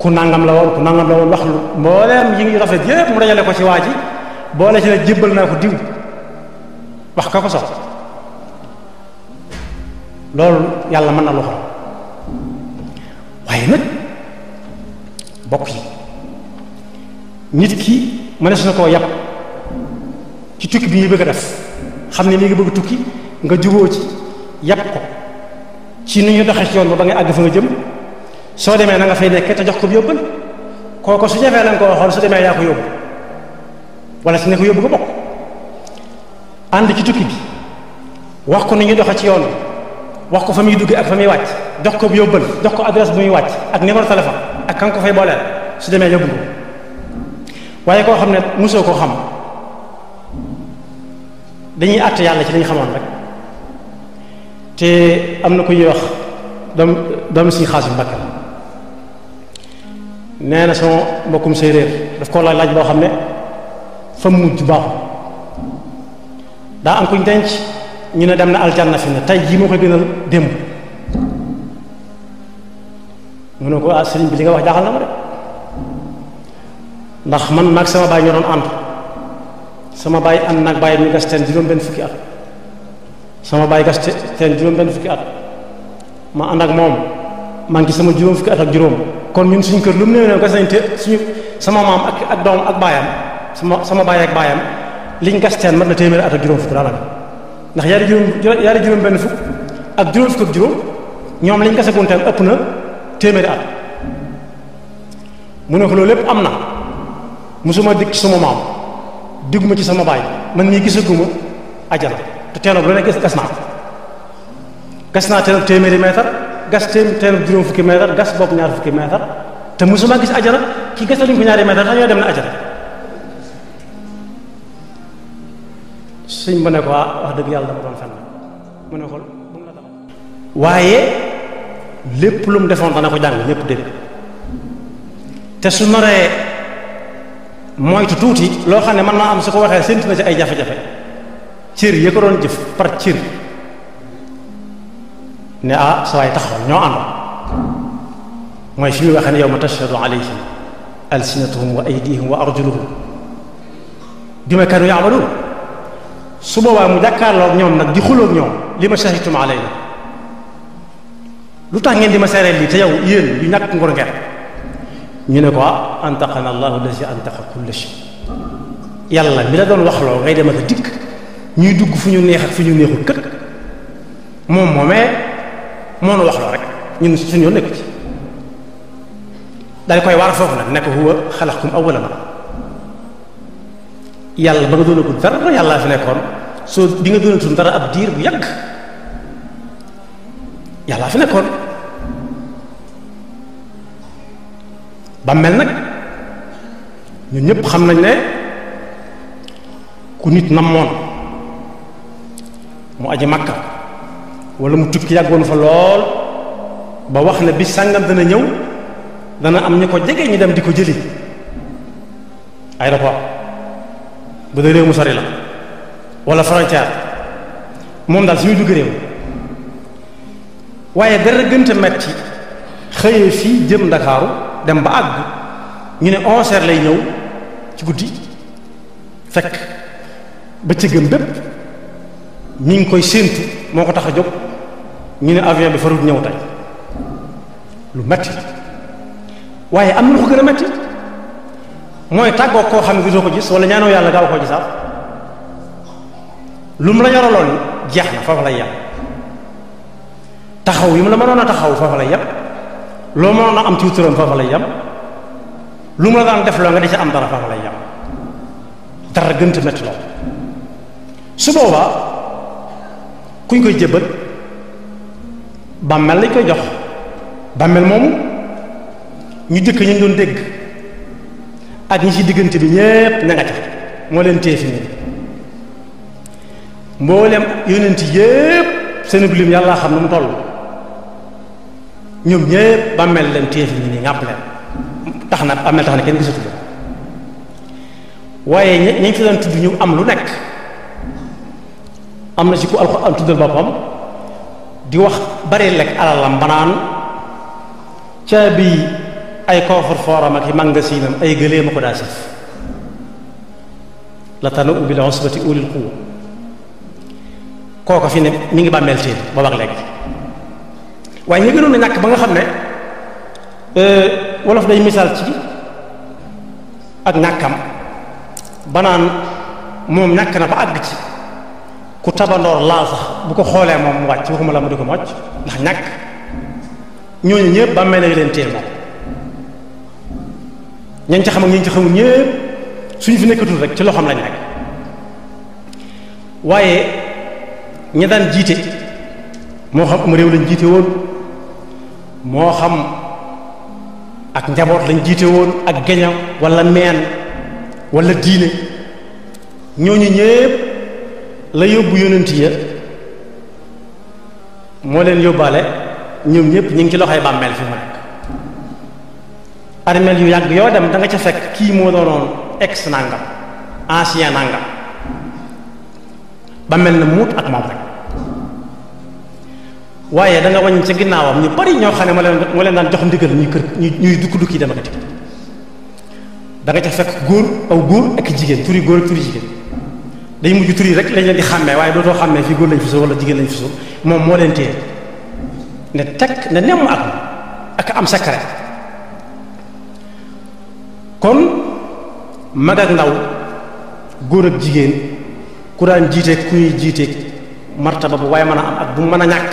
ku nangam la woon ku nangam la woon wax lu mbooleem yi ngi rafet yépp mu dajale ko ci waa ji boole ci ne jébbal naa ko diw wax ka ko sox loolu yàlla mën na lu xam waaye nag bokk yi nit ki mënees na koo yàpp ci tukki bi ñuy bëgg a def xam ne mi ngi bëgg tukki nga juboo ci yàpp ko ci nu ñu doxee ci yoon ba ngay àgg fa nga jëm soo demee na nga fay nekkee te jox ko yóbbal kooko su jafee lañ ko waxoon su demee yaa ko yóbbu wala si ne ko yóbbu nga bokk ànd ci tukki bi wax ko ni ñuy doxee ci yoon wax ko fa muy duggee ak fa muy wàcc jox ko yóbbal jox ko adresse bu muy wàcc ak numéro téléphone ak kan ko fay booleel su demee yóbbu ko waaye koo xam ne mosoo koo xam dañuy àtte yàlla ci li ñu xamoon rek te am na ku ñuy wax doom si xaas yu Mbàkke la nee na sama mbokkum séeréer daf koo laaj boo xam ne fa mujj baaxul daa am kuñ denc ñu ne dem na aljanna fi ne tey jii moo koy gënal démb mu ne ko ah sëriñ bi li nga wax jaaxal na ma de ndax man maag sama baay ñoo doon ànd sama baay ànd nag bàyyi ñu gas teen juróom-benn fukki at sama baay gas teen juróom-benn fukki at ma ànd ak moom maa ngi ci sama juróom fukki at ak juróom kon ñun suñu kër lu mu néew gas nañ te suñu sama maam ak doom ak baayam sama baay ak baayam liñ gas teen mat na téeméeri at ak juróom fukk daanaka ndax yaari juróom benn fukk ak juróom fukk ak juróom ñoom liñ gasagoon teen ëpp na téeméeri at mu ne ko loolu lépp am na musuma dikk ci sama maam digguma ci sama baay man nii gisaguma ajana te teeloo bu la ne gas naa teen téeméeri mètre gas teen juróom fukki mètre gas bopp ñaar fukki mètre te musuma gis ajana ki gas luñ ko ñaari mètre sax ñoo dem na ajana sëñ ba ne ko wax dëgg yàlla dama doon fenn mu ne ko bu mu la dara waaye lépp lu mu defoon dana ko jàng ñépp dégg te su noree moytu tuuti loo xam ne mën naa am su ko waxee séntu na ci ay jafe-jafe cër ya ko doon jëf par cër ne sa waay taxawal ñoo àndoon mooy fi muy waxee ne yawma tashhadu alayhim alsinatuhum wa aydihim wa arjuluhum bima kanu ya'malun su boobaa mu jàkkaarloog ñoom nag di xuloog ñoom li ma shahidtum alayna lu tax ngeen di ma seereel lii te yow yéen yu ñàkk ngor ngeen ñu ne ko antaqana allahu allazi antaqa kulla shay yàlla mi la doon waxloo ngay dem ak a dikk ñuy dugg fu ñu neex ak fu ñu neexul kët moom moomee moo nu waxloo rek ñun suñu yoon nekku ci daal koy war foofu nag ne ko huwa xalaqakum awwala marra yàlla ba nga doonagul dara yàllaa fi nekkoon soo bi nga doonatul dara ab diir bu yàgg yàllaa fi nekkoon ba mel nag ñun ñëpp xam nañ ne ku nit namoon mu aji Makka wala mu tukki yàggoon fa lool ba wax ne bi sàngam dana ñëw dana am ñu ko jege ñu dem di ko jëli aéroport bu dee réew mu sori la wala frontière moom daal suñuy dugg réew waaye dara gënta metti xëyee fii jëm Ndakaaru dem ba àgg ñu ne 11h lay ñëw ci guddi fekk bëccëgam bépp mi ngi koy séentu moo ko tax a jóg ñu ne avion bi farut ñëw tey lu metti waaye am na lu ko gën a metti mooy tàggoo koo xam ne gisoo ko gis wala ñaanoo yàlla gaaw koo gisaat lu mu la yoraloon jeex na foofu lay yem taxaw yi mu la mënoon a taxaw foofu lay yem loo mënoon a am ci turam foofu lay yem lu mu la daan def loo nga di ci am dara foofu lay yem dara gënt metti lool su boobaa kuñ koy jébbal bàmmeel lañ koy jox bàmmeel moomu ñu jëkk ñu doon dégg ak ñi ci diggante bi ñépp ña nga ca moo leen téye fi nii mboolem yonent yépp seen lim yàlla xam na mu toll ñoom ñépp bàmmeel leen téye fi nii ngàpp leen tax na bàmmeel tax na kenn gisatu ko waaye ñi fi doon tudd ñu am lu nekk am na ci ku alxuraan tuddal boppam di wax bari lekk alalam banaan caabi ay coffre forum ak i magasinam ay gëléema ko daa sif la tana ubbi la usbati ulil quwwa kooko fi ne mi ngi bàmmeel téel ba wax léegi waaye ñu gënoon na ñàkk ba nga xam ne wolof day misaal ci ak ñàkkam banaan moom ñàkk na ba àgg ci ku tabandoor laal sax bu ko xoolee moom mu wàcc waxuma la mu di ko mocc ndax ñàkk ñooñu ñëpp bàmmeel la leen téel moom ñañ ca xam ak ñañ ca xamul ñëpp suñu fi nekkatul rek ci loxoom lañ nekk waaye ñi daan jiite moo xam am réew lañ jiite woon moo xam ak njaboot lañ jiite woon ak geño wala meen wala diine ñooñu ñëpp la yóbbu yonent ya moo leen yóbbaale ñoom ñëpp ñu ngi ci loxoy bàmmeel fi mu nekk armeel yu yàgg yoo dem da nga ca fekk kii moo doonoon ex nangam ancien nangam bàmmeel na muut ak moom rek waaye da nga wàññi ca ginnaawam ñu bari ñoo xam ne moo leen daan jox ndigal ñuy dukki dem ak dikk da nga ca fekk góor aw góor ak jigéen turi góor ak turi jigéen day mujj turi rek lañ leen di xàmmee waaye dootoo xàmmee fii góor lañ fi suul wala jigéen lañ fi suul moom moo leen téye ne teg ne nemm ak am secret kon mag ak ndaw góor ak jigéen ku daan jiite ku ñuy jiite martaba bu waaye mën a am ak bu mën a ñàkk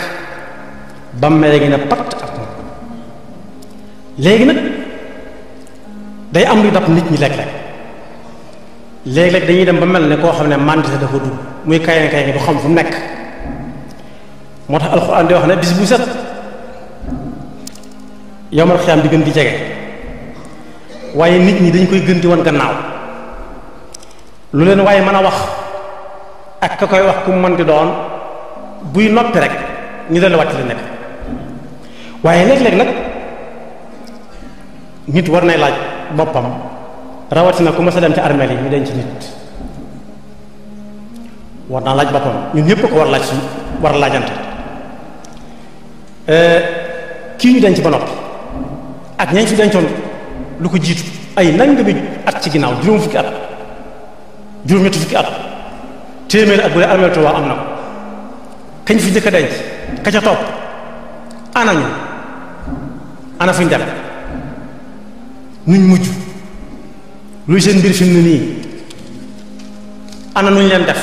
bàmmeel gi ne patt ak moom léegi nag day am luy dab nit ñi léeg-léeg dañuy dem ba mel ne koo xam ne mandité dafa dugg muy kayen kayen du xam fu nekk moo tax alxuraan di wax ne bis bu set yowmal xiyaam di gën di jege waaye nit ñi dañ koy gën di wan gannaaw lu leen waaye mën a wax ak ka koy wax ku mu mën di doon buy noppi rek ñu leen wàcc li nekk waaye léeg-léeg nag nit war nay laaj boppam rawatina ku ma sa dem ci armeel yi ñu denc nit war naa laaj boppam ñun ñëpp ko war laaj suñ war laajante kii ñu denc ba noppi ak ñañ fi dencoon lu ko jiitu ay nangami at ci ginnaaw juróom fukki at juróom ñetti fukki at téeméer ak bu dee armeel Tuubaa am na ko kañ fi njëkk a denc ka ca topp ana ñu ana fuñ dem nuñ mujj luy seen mbir fi mu ne nii ana nuñ leen def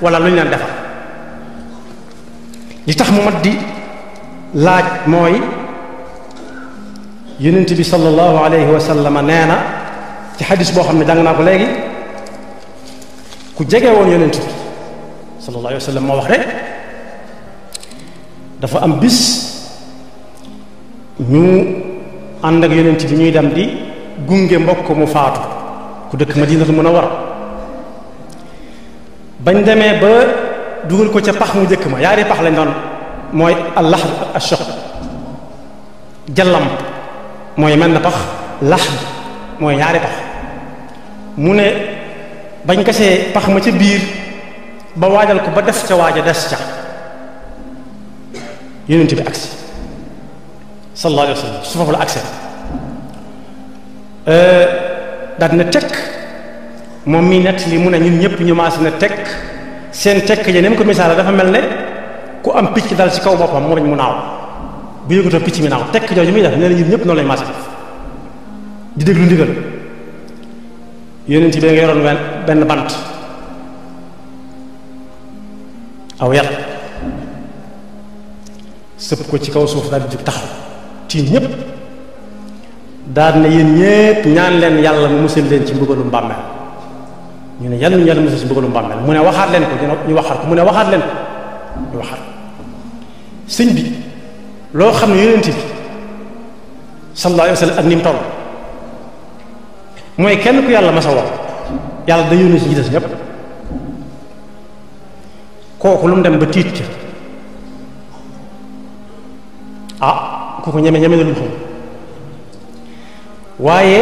wala luñ leen defal li tax mu mat di laaj mooy yonent bi sallallahu alayhi wa sallam nee na ci xadis boo xam ne jàng naa ko léegi ku jege woon yonent bi sallallahu alayhi wa sallam moo wax ne dafa am bis ñu ànd ak yonent bi ñuy dem di gunge mbokk mu faatu ku dëkk Madinatul Munawwara bañ demee ba dugal ko ca pax mu jëkk ma yaari pax lañ doon mooy al-lahd ak ash-shaq jallam mooy mel na pax lahd mooy ñaari pax mu ne bañ kasee pax ma ca biir ba waajal ko ba def ca waaja des ca yonent bi agsi sallallahu alayhi wa sallam su foofu la agsi daal na tekk moom mii nett li mu ne ñun ñëpp ñu maas na tekk seen tekk ja ne mu ko misaale dafa mel ne ku am picc dal ci kaw boppam mu bañ mu naaw bu yëgutoo picc mi naaw tekk jooju muy def nee na ñun ñëpp noonu lañu maas def di déglu ndigal yonent bi nga yoroon benn bant aw yat sëpp ko ci kaw suuf daal di jóg taxaw tiim ñëpp daal ne yéen ñépp ñaan leen yàlla mu musal leen ci mbugalum bàmmeel ñu ne yàlla ñu yàlla musal ci mbugalum bàmmeel mu ne waxaat leen ko ñu waxaat ko mu ne waxaat leen ko ñu waxaat sëñ bi loo xam ne yonent bi sallallahu alayhi wa sallam ak ni mu toll mooy kenn ku yàlla masa wax yàlla da yónni ci des ñépp kooku lu mu dem ba tiit ca kooku ñeme na lu xam waaye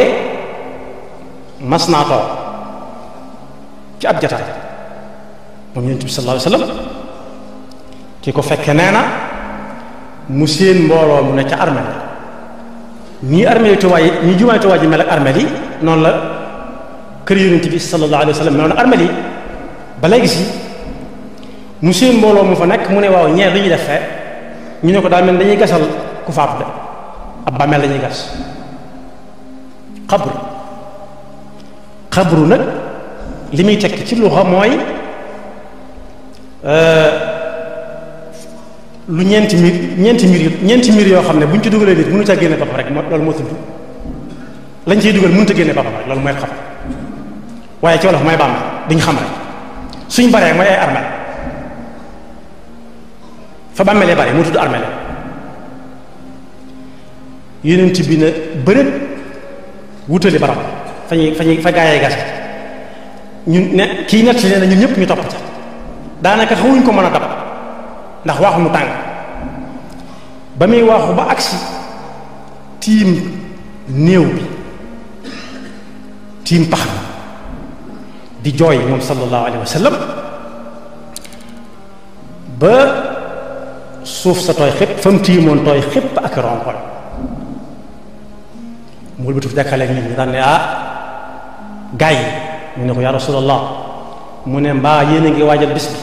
mas naa toog ci ab jataay moom yonent bi sallallahu alayhi wa sallam ki ko fekke nee na mu seen mbooloo mu ne ca armeel ñii armeel yi Tuubaa yi ñii jumaay Tuubaa ji mel ak armeel yi noonu la kër yonent bi sallallahu alayhi wa sallam noonu armeel yi ba léegi si mu seen mbooloo mu fa nekk mu ne waaw ñeer lu ñuy def fee ñu ne ko daal mel dañuy gasal ku faatu de ab bàmmeel lañuy gas xabru nag li muy tekk ci luxa mooy lu ñeenti mbir yoo xam ne bu ñu ci dugalee nit mënu ca génne boppam rek loolu moo tudd lañ ciy dugal mënut a génne boppam rek loolu mooy xabru waaye ci wolof mooy bàmmeel diñ xam rek suñ baree mooy ay armeel fa bàmmeelee bare moo tudd armeel yonent bi na bërët wutali barab fa gaayee gase ñun ne kii nett nee na ñun ñëpp ñu topp ca daanaka xawuñ ko mën a dab ndax waaxu mu tàng ba muy waaxu ba agsi tiim néew bi tiim pax bi di jooy moom sallallahu alayhi wa sallam ba suuf sa tooy xépp fa mu tiimoon tooy xépp ak ronkoñ mu wëlbatu jàkkaleeg nit ñi daan ne gaay yi ñu ne ko yaa rasulallah mu ne mbaa yéen a ngi waajal bis bi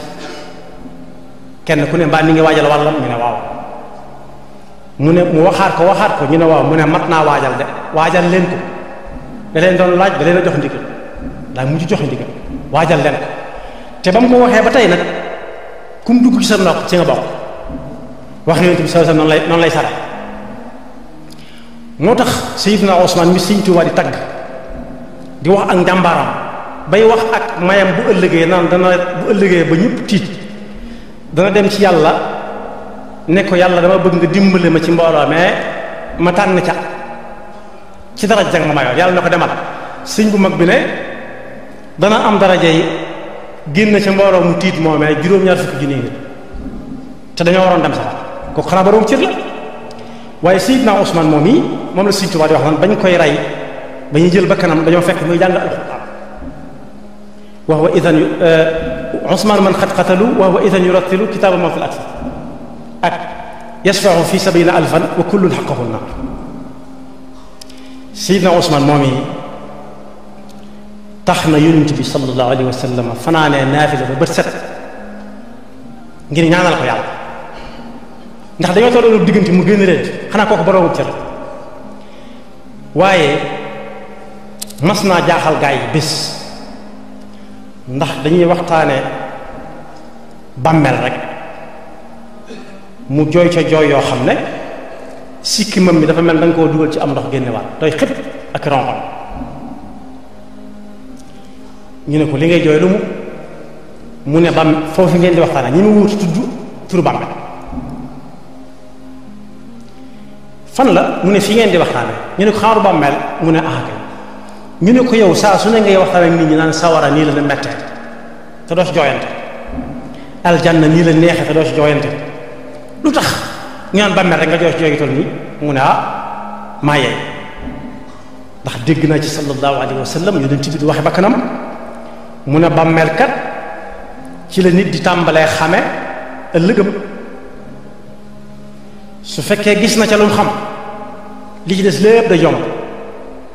kenn ku ne mbaa mi ngi waajal wàllam ñu ne waaw mu ne mu waxaat ko ñu ne waaw mu ne mat naa waajal de waajal leen ko da leen doon laaj da leen a jox ndigal daa mujj joxe ndigal waajal leen ko te ba mu ko waxee ba tey nag kum dugg ci sa nopp ci nga bokk wax yonent bi sallallahu alayhi wasallam noonu lay sare moo tax Sayyidina Usmaan mi Sëriñ Tuubaa di tagg di wax ak njàmbaaram bay wax ak mayam bu ëllëgee naan dana bu ëllëgee ba ñëpp tiit dana dem ci yàlla ne ko yàlla dama bëgg nga dimbale ma ci mbooloo mais ma tànn ca ci daraja jag ma mayoon yàlla na ko demal sëñ bu mag bi ne dana am daraja yi génn ca mbooloo mu tiit moomee juróom-ñaar fukki junni nit te dañoo waroon dem sax kooku xanaa borom cër la waaye Sayyidna Usmaan moom yi moom la Sëriñ Tuubaa di wax naan bañ koy rey ba ñuy jël bakkanam dañoo fekk muy jàng alxuraan wa huwa idan Usmaan man xat xatalu wa huwa idan yurattilu kitaaba ma fil atfal ak yasfa'u fi sab'ina alfan wa kullun haqqahu naar Sayyidna Usmaan moom yi tax na yonent bi sallallahu alayhi wa sallam fanaanee naafila ba bët set ngir ñaanal ko yàlla ndax dañoo tolloon diggante mu génn leen xanaa kooku boroomu cër waaye mas naa jaaxal gaa yi bés ndax dañuy waxtaane bàmmeel rek mu jooy ca jooy yoo xam ne sikki mam mi dafa mel da nga koo dugal ci am ndox génne waat doy xëpp ak ronxon ñu ne ko li ngay jooy lu mu ne bam foofu ngeen di waxtaane ñi mu wuutu tudd turu bàmmeel fan la mu ne fi ngeen di waxtaane ñu ne ko xaaru bàmmeel mu ne kay ñu ne ko yow saa su ne ngay waxtaan ak nit ñi naan sawara nii la la mettee te doo ci jooyante aljanna nii la neexee te doo ci jooyante lu tax ñu naan bàmmeel rek nga jooy ci jooy gi toll nii mu ne maa yeey ndax dégg naa ci sallallahu alayhi wa sallam yonent bi di waxe bakkanam mu ne bàmmeel kat ci la nit di tàmbalee xame ëllëgëm su fekkee gis na ca lu mu xam li ci des lépp day yomb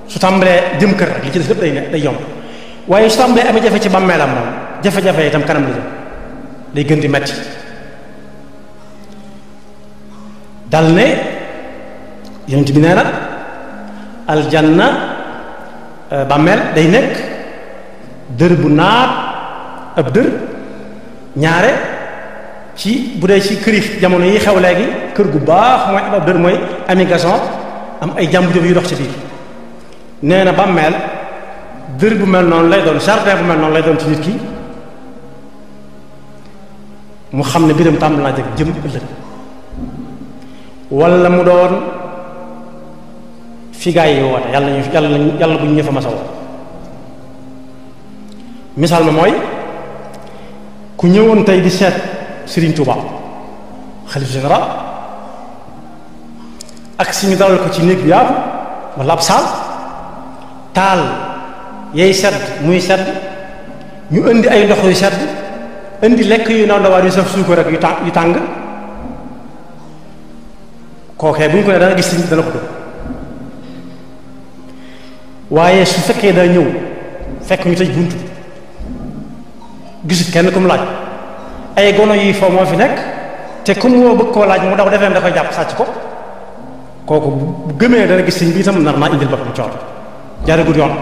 su tàmbalee jëm kër rek li ci des lépp day yomb waaye su tàmbalee amee jafe ci bàmmeelam moom jafe-jafe itam kanam la jëm day gën di metti dal ne yonent bi nee na aljanna bàmmeel day nekk dër bu naat ab dër ñaare ci bu dee ci këri jamono yi xew léegi kër gu baax mooy ab dër mooy ami gason am ay jàmbu jóg yu dox ci biir nee na bàmmeel dër bu mel noonu lay doon jardin bu mel noonu lay doon ci nit ki mu xam ne biram tàmbali naa jëm ëllëg wala mu doon fi gaa yi woote yàlla bu ñu ñëfa masa woo misaal ma mooy ku ñëwoon tey di seet Serigne Touba xalif général ak si ñu dalal ko ci néeg bi yaatu wala ab saal taal yay sedd muy sedd ñu indi ay ndox yu sedd indi lekk yu ndaw ndawaan yu saf suukar rek yu tàng kookee bu ñu ko ne dana gis sëñ bi dana ko gëm waaye su fekkee daa ñëw fekk ñu tëj bunt gisul kenn ku mu laaj ay gono yi foo moo fi nekk te ku mu woo bëgg koo laaj mu daw defee da koy jàpp sàcc ko kooku bu gëmee dana gis sëñ bi itam nar naa indil boppam coor jaaragul yoon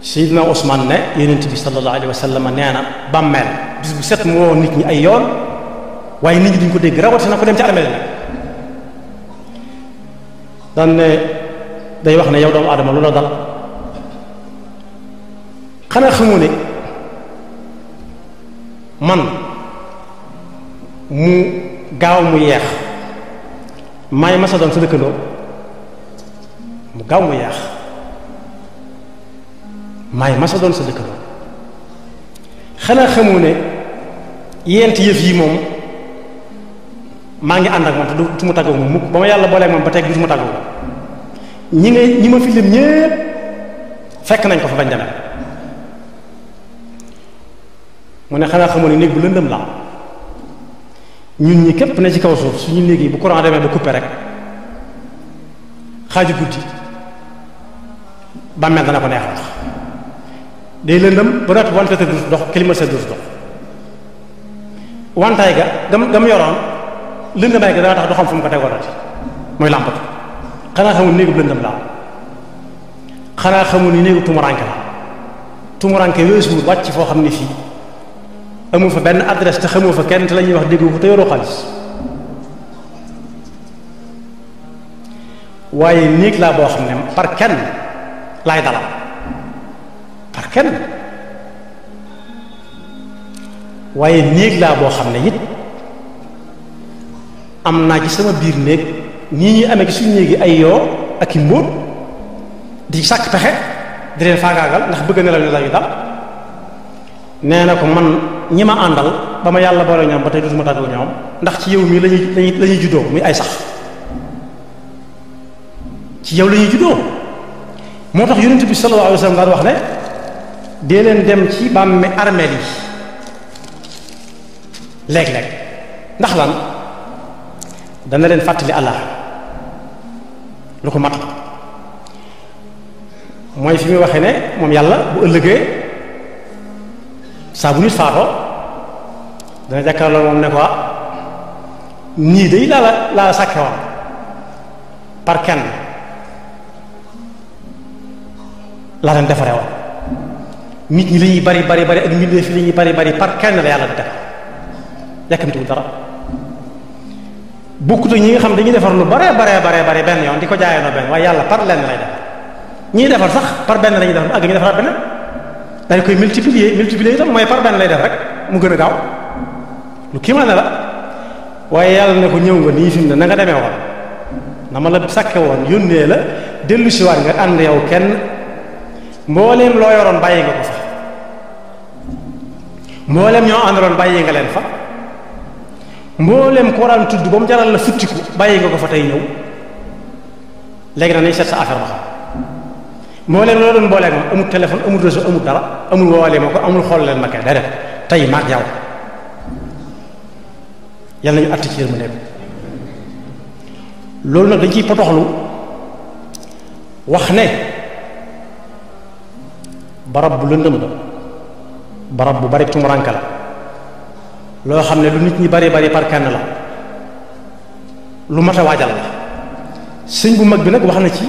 Seydina Usmaan ne yonent bi sallallahu alayhi wa sallam nee na bàmmeel bis bu set mu woo nit ñi ay yoon waaye nit ñi duñ ko dégg rawatina ko dem ci armeel nag daan ne day wax ne yow doomu aadama lu la dal xanaa xamoo ne man mu gaaw mu yeex maay masa doon sa dëkkandoo mu gaaw mu yeex maay masa doon sa dëkkandoo xanaa xamoo ne yent yëf yi moom maa ngi ànd ak moom te du mu tàggoo moom mukk ba ma yàlla booleeg moom ba teg du mu tàggoo ñi ma fi lim ñépp fekk nañ ko fa bañ demee mu ne xanaa xamoo ne néeg bu lëndëm la ñun ñi képp ne ci kaw suuf suñu néeg yi bu courant demee ba coupé rek xaaju guddi bàmmeel dana ko neex wax day lëndëm ba noppi wante te du dox climatiseur du dox wantaay ga gam yoroon lëndëmaay ga dana tax du xam fu mu ko tegoonati mooy làmpatu xanaa xamul néegu lëndëm la xanaa xamul ni néegu tumuranke la tumuranke weesuwul wàcc foo xam ne fii amul fa benn adresse te xamoo fa kenn te la ñuy wax déggu ko te yoroo xaalis waaye néeg laa boo xam ne par kenn laay dalal par kenn waaye néeg laa boo xam ne it am naa ci sama biir néeg nii ñuy amee ci suñu néegi ay yoo ak i mbóot di sàkk pexe di leen faagaagal ndax bëgg nelaw nelaw yu dal nee na ko man ñi ma àndal ba ma yàlla boole ñoom ba tey dutuma tàggoo ñoom ndax ci yow mii lañuy juddoo muy ay sax ci yow la ñuy juddoo moo tax yonent bi sallallahu alayhi wa sallam daan wax ne dee leen dem ci bàmme armeel yi léeg-léeg ndax lan dana leen fàttali Allah lu ko mat mooy fi muy waxee ne moom yàlla bu ëllëgee saa bu nit faatoo dana jàkkaarloo moom ne ko nii day laa sàkke woon par kenn laa leen defare woon nit ñi li ñuy bari bari bari ak mbindee fi li ñuy bari bari par kenn la yàlla di def yàkkamtiwul dara bokkut ak ñi nga xam dañuy defar lu bare bare benn yoon di ko jaayee benn waaye yàlla par lenn lay def ñiy defar sax par benn lañuy defar ak ñu defaraat benn dañ koy multiplier itam mooy par benn lay def rek mu gën a gaaw lu kii ma ne la waaye yàlla ne ko ñëw nga nii fi mu ne na nga demee woon na ma la sàkke woon yónnee la dellu si waat nga ànd yow kenn mbooleem loo yoroon bàyyi nga ko fa mbooleem ñoo àndaloon bàyyi nga leen fa mbooleem ko waraan tudd ba mu jaral la futtiku bàyyi nga ko fa tey ñëw léegi nag nañ seet sa affaire ba xam mbooleem loo doon mbooleem moom amul téléphone amul réseau amul dara amul woowalee ma ko amul xool leen ma kay day def tey maag yow yàlla nañu àtt ci yërmande loolu nag dañ ciy potoxlu wax ne barab bu lëndëm la barab bu bari tumuranke la loo xam ne lu nit ñi bari par kenn la lu mat a waajal la sëñ bu mag bi nag wax na ci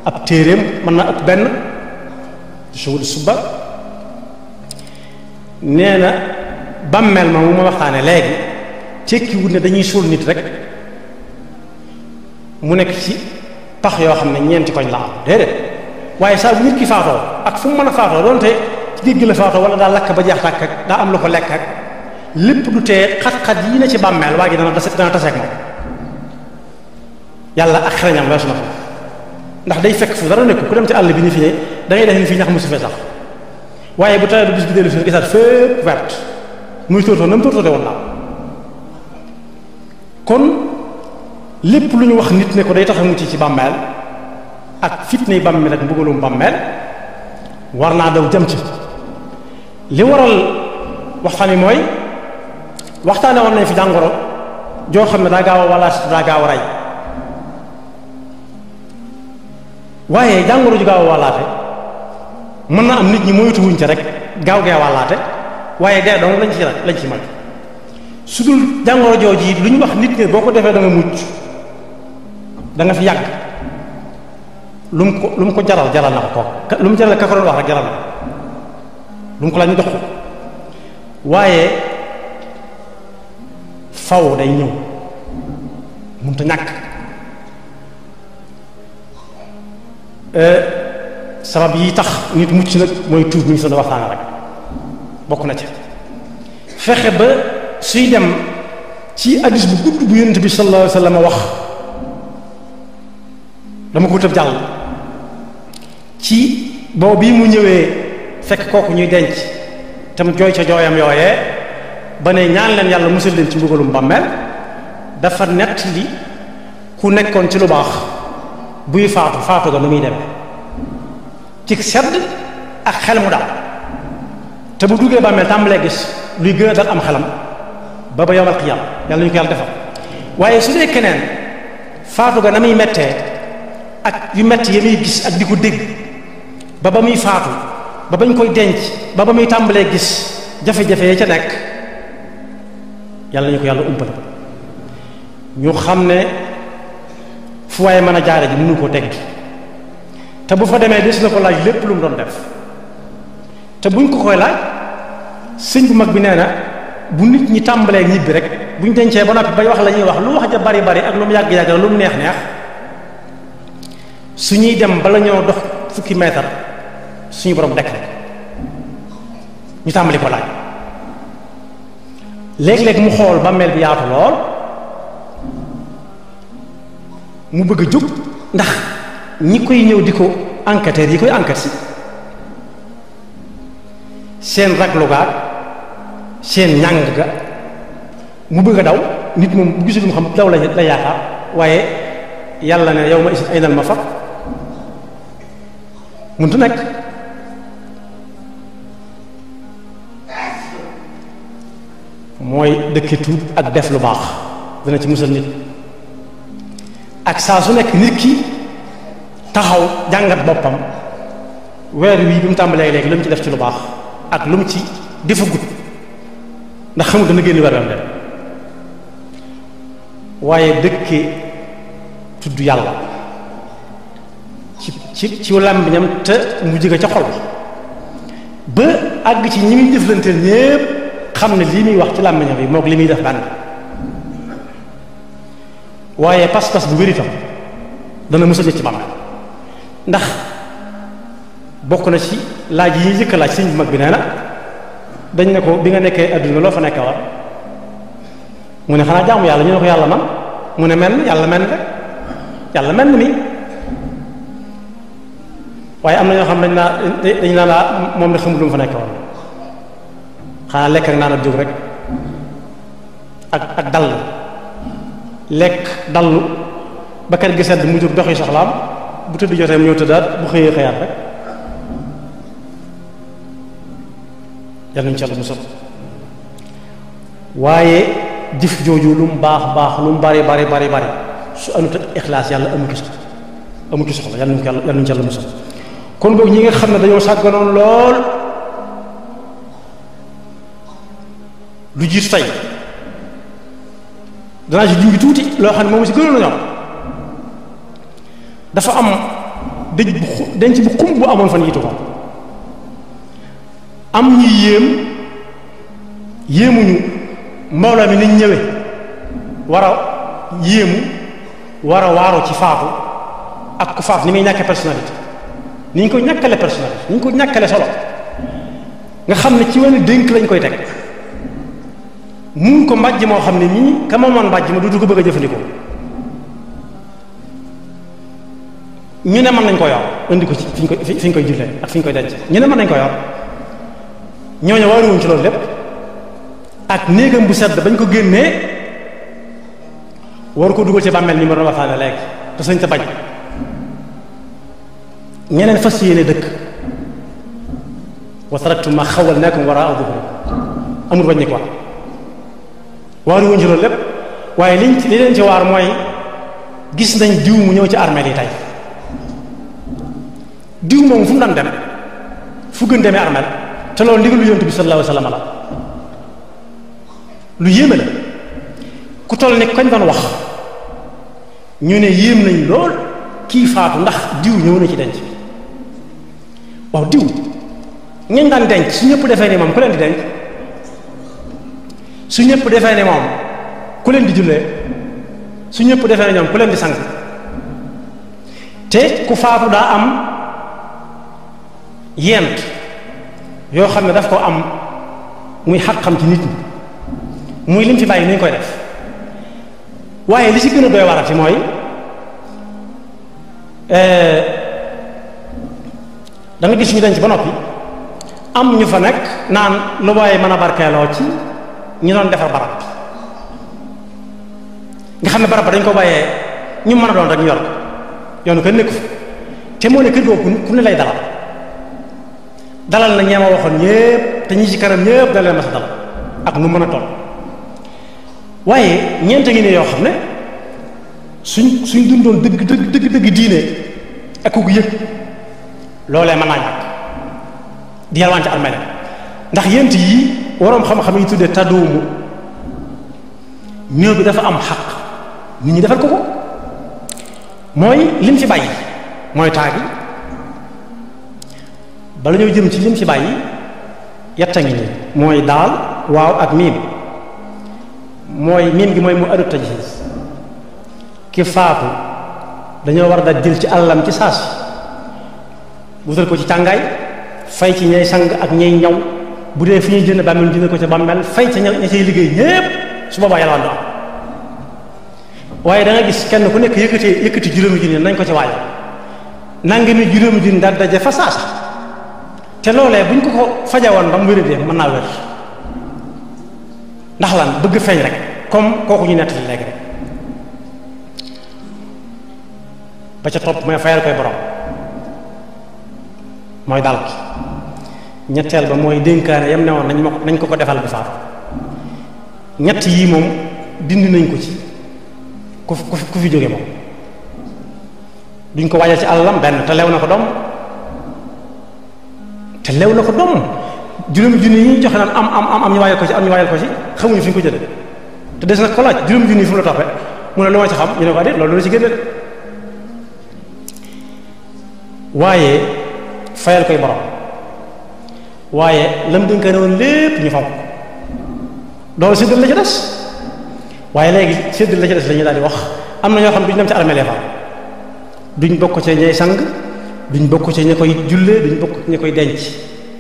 ab téeréem mën na ëpp benn suwul suba nee na bàmmeel ma mu ma waxtaane léegi tekkiwut ne dañuy suul nit rek mu nekk ci pax yoo xam ne ñeenti koñ la am déedéet waaye saa bu nit ki faatoo ak fu mu mën a faatoo doonte ci géej gi la faatoo wala daa lakk ba jeex tàkk ak daa am lu ko lekk ak lépp du tee xat-xat yi ne ci bàmmeel waa gi dana taseeg moom yàlla ak xereñam weesu na ko ndax day fekk fu dara nekk ku dem ci àll bi ni fi ne da ngay def ni fi ñax musu fee sax waaye bu tawee bu bis bi dellu fi gisaat fépp vert muy tóortóor na mu tóortóoree woon naa kon lépp lu ñu wax nit ne ko day tax a mucc ci bàmmeel ak fitnay bàmmeel ak mbugalum bàmmeel war naa daw jëm ci li waral waxtaan wi mooy waxtaane woon nañ fi jàngoro joo xam ne daa gaaw a walaat daa gaaw a rey waaye jàngoro ju gaaw a walaate mën na am nit ñi moytuwuñ ca rek gaaw gee walaate waaye dee dong lañ ci mag su dul jàngoro jooju yi lu ñu wax nit ne boo ko defee da nga mucc da nga fi yàgg lu mu ko jaral na ko kooku lu mu jaral ka ko doon wax rek jaral na lu mu ko laaj ñu jox ko waaye faw day ñëw mënut a ñàkk sabab yi tax nit mucc nag mooy tuub mi ngi doon waxtaana rek bokk na ci fexe ba suy dem ci hadiis bu gudd bu yonent bi sallallahu alayhi wa sallam wax dama ko tëb jàll ci boobu bii mu ñëwee fekk kooku ñuy denc tam jooy ca jooyam yooyee ba ne ñaan leen yàlla musal leen ci mbugalum bàmmeel dafa nett li ku nekkoon ci lu baax buy faatu ga nu muy demee ci sedd ak xel mu dal te bu duggee bàmmeel tàmbalee gis luy gën a dal am xelam ba yawmal qiyaam yàlla ñu ko yàlla defal waaye su dee keneen faatu ga na muy mettee ak yu metti ya muy gis ak di ko dégg ba muy faatu ba bañ koy denc ba muy tàmbalee gis jafe-jafe ya ca nekk yàlla ñu ko yàlla umpal ñu xam ne fu waaye mën a jaare ji mënu koo teggi te bu fa demee des na ko laaj lépp lu mu doon def te buñ ko koy laaj sëñ bu mag bi nee na bu nit ñi tàmbalee ñibbi rek buñ dencee ba noppi bay wax la ñuy wax lu wax ja bari bari ak lu mu yàgg-yàgg la lu mu neex neex su ñuy dem bala ñoo dox fukki mètre suñu borom dekk rek ñu tàmbali ko laaj léeg-léeg mu xool bàmmeel bi yaatu lool mu bëgg a jóg ndax ñi koy ñëw di ko enquêteurs yi koy enquête si seen raglu gaag seen ñàng ga mu bëgg a daw nit moom bu gisul mu xam daw la yaakaar waaye yàlla ne yow ma is aynal ma far muntu nekk mooy dëkke tuub ak def lu baax dana ci musal nit ak saa su nekk nit ki taxaw jàngat boppam weer wii bi mu tàmbalee léegi lu mu ci def ci lu baax ak lu mu ci defagut ndax xamul dana génn weeram dem waaye dëkke tudd yàlla ci làmbiñam te mu jóge ca xol ba àgg ci ñi muy jëflanteel ñépp xam ne lii muy wax ci làmbiñam bi moog li muy def benn waaye pas-pas bu wér itam dana musal ci bàmmeel ndax bokk na ci laaj yi ñuy jëkk laaj sëñ bu mag bi nee na dañ ne ko bi nga nekkee adduna loo fa nekk war mu ne xanaa jaamu yàlla ñu ne ko yàlla man mu ne menn yàlla menn rek yàlla menn mi waaye am na ñoo xam dañ naa laa moom ne xamul lu mu fa nekk war xanaa lekk ak naan ak jóg rek ak dall lekk dallu ba kër gi sedd mu jóg doxi soxlaam bu tëdd jotee mu ñëw tëddaat bu xëyee xëyaat rek yàlla nañu ci Yàlla musal waaye jëf jooju lu mu baax baax lu mu bari bari bari bari su anut ak ixlaas yàlla amu ci soxla yàlla nañu ci Yàlla musal kon boog ñi nga xam ne dañoo sàgganoon lool lu jiitu tey danaa ci jungi tuuti loo xam ne moom si gënoon a ñor dafa am denc bu xum bu amoon fan yitu ko am ñuy yéemuñu mbooloo mi niñ ñëwee war a yéemu war a waaru ci faatu ak ku faatu ni muy ñàkkee personnalité ni ñu ko ñàkkale personnalité ni ñu ko ñàkkale solo nga xam ne ci wenn dénk lañ koy teg mun ko mbàjj moo xam ne nii ka ma moon mbàjj ma du ko bëgg a jëfandikoo ñu ne mën nañ ko yor indi ko ci fi ñu koy jullee ak fi ñu koy denc ñu ne mën nañ ko yor ñooñu waaruwuñ ci loolu lépp ak néegam bu sedd bañ ko génnee waru ko dugal ci bàmmeel ni ma doon waxtaane léegi te sañ ta bañ ñeneen fas yéene dëkk wa taraktum ma xawalnaakum waraa zuhurikum amul wàññi quoi waaruwuñ ci loolu lépp waaye li leen ci waar mooy gis nañ diw mu ñëw ci armeel yi tey diw moom fu mu daan dem fu gën demee armeel te loolu ndigalu yonent bi sallallahu alayhi wasallam la lu yéeme la ku toll ne kañ doon wax ñu ne yéem nañ lool kii faatu ndax diw ñëw na ci denc waaw diw ñañ daan denc su ñëpp defee ni moom ku leen di denc su ñëpp defee ni moom ku leen di jullee su ñëpp defee ni ñoom ku leen di sang te ku faatu daa am yent yoo xam ne daf ko am muy xaq-xam ci nit ñi muy lim fi bàyyi ni ñu koy def waaye li ci gën a doy warati mooy da nga gis ñu denc ba noppi am ñu fa nekk naan lu waaye mën a barkeeloo ci ñu doon defar barab nga xam ne barab ba dañ ko bàyyee ñu mën a doon rek ñu yor ko yoonu kenn nekku fi te moo ne kër googu ku ne lay dalal na ñeema waxoon ñépp te ñi ci kanam ñépp da leen mas a dalal ak nu mën a toll waaye ñeent ngi ne yoo xam ne suñ dundoon dëgg diine ak ku yëg loolee mën naa ñàkk di yalwaan ci armeel ndax yent yi waroom xam-xam yi tuddee tadduumu néew bi dafa am xaq nit ñi defal ko mooy lim ci bàyyi mooy taagi bala ñoo jëm ci lim ci bàyyi yetta ngi nii mooy daal waaw ak miim mooy miim gi mooy mu adut tajhiis ki faatu dañoo war a daj jël ci àllam ci saas wutal ko ci càngaay fay ci ñay sang ak ñay ñaw bu dee fi ñuy jënd bàmmeel jënd ko ci bàmmeel fay ca ña cay liggéey ñépp su boobaa yàlla du am waaye da nga gis kenn ku nekk yëkkati juróomi junni nañ ko ci waajal nangami juróomi junni daal daje fa saasa te loolee buñ ko ko fajawoon ba mu wéradee mën naa wér ndax lan bëgg feeñ rek comme kooku ñu nettali léegi rek ba ca topp mooy fayal koy borom mooy dal ki ñetteel ba mooy dénkaane yam ne woon nañ ko defal bi faatu ñett yii moom dindi nañ ko ci ku fi jóge moom duñ ko waajal ci àllam benn te lew na ko doom juróomi junni yi ñu joxe naan am ñu waajal ko ci xamuñu fi ñu ko jële te des na ko laaj juróomi junni yi fu mu la toppee mu ne lu ma ci xam ñu ne ko adé loolu la ci génne de waaye fayal koy borom waaye lam dénkaane woon lépp ñu fonk loolu séddal la ci des waaye léegi séddal la ci des la ñuy daal di wax am na ñoo xam duñ dem ci armeel fa duñ bokk ci ñay sang duñ bokk ci ña koy jullee duñ bokk ci ña koy denc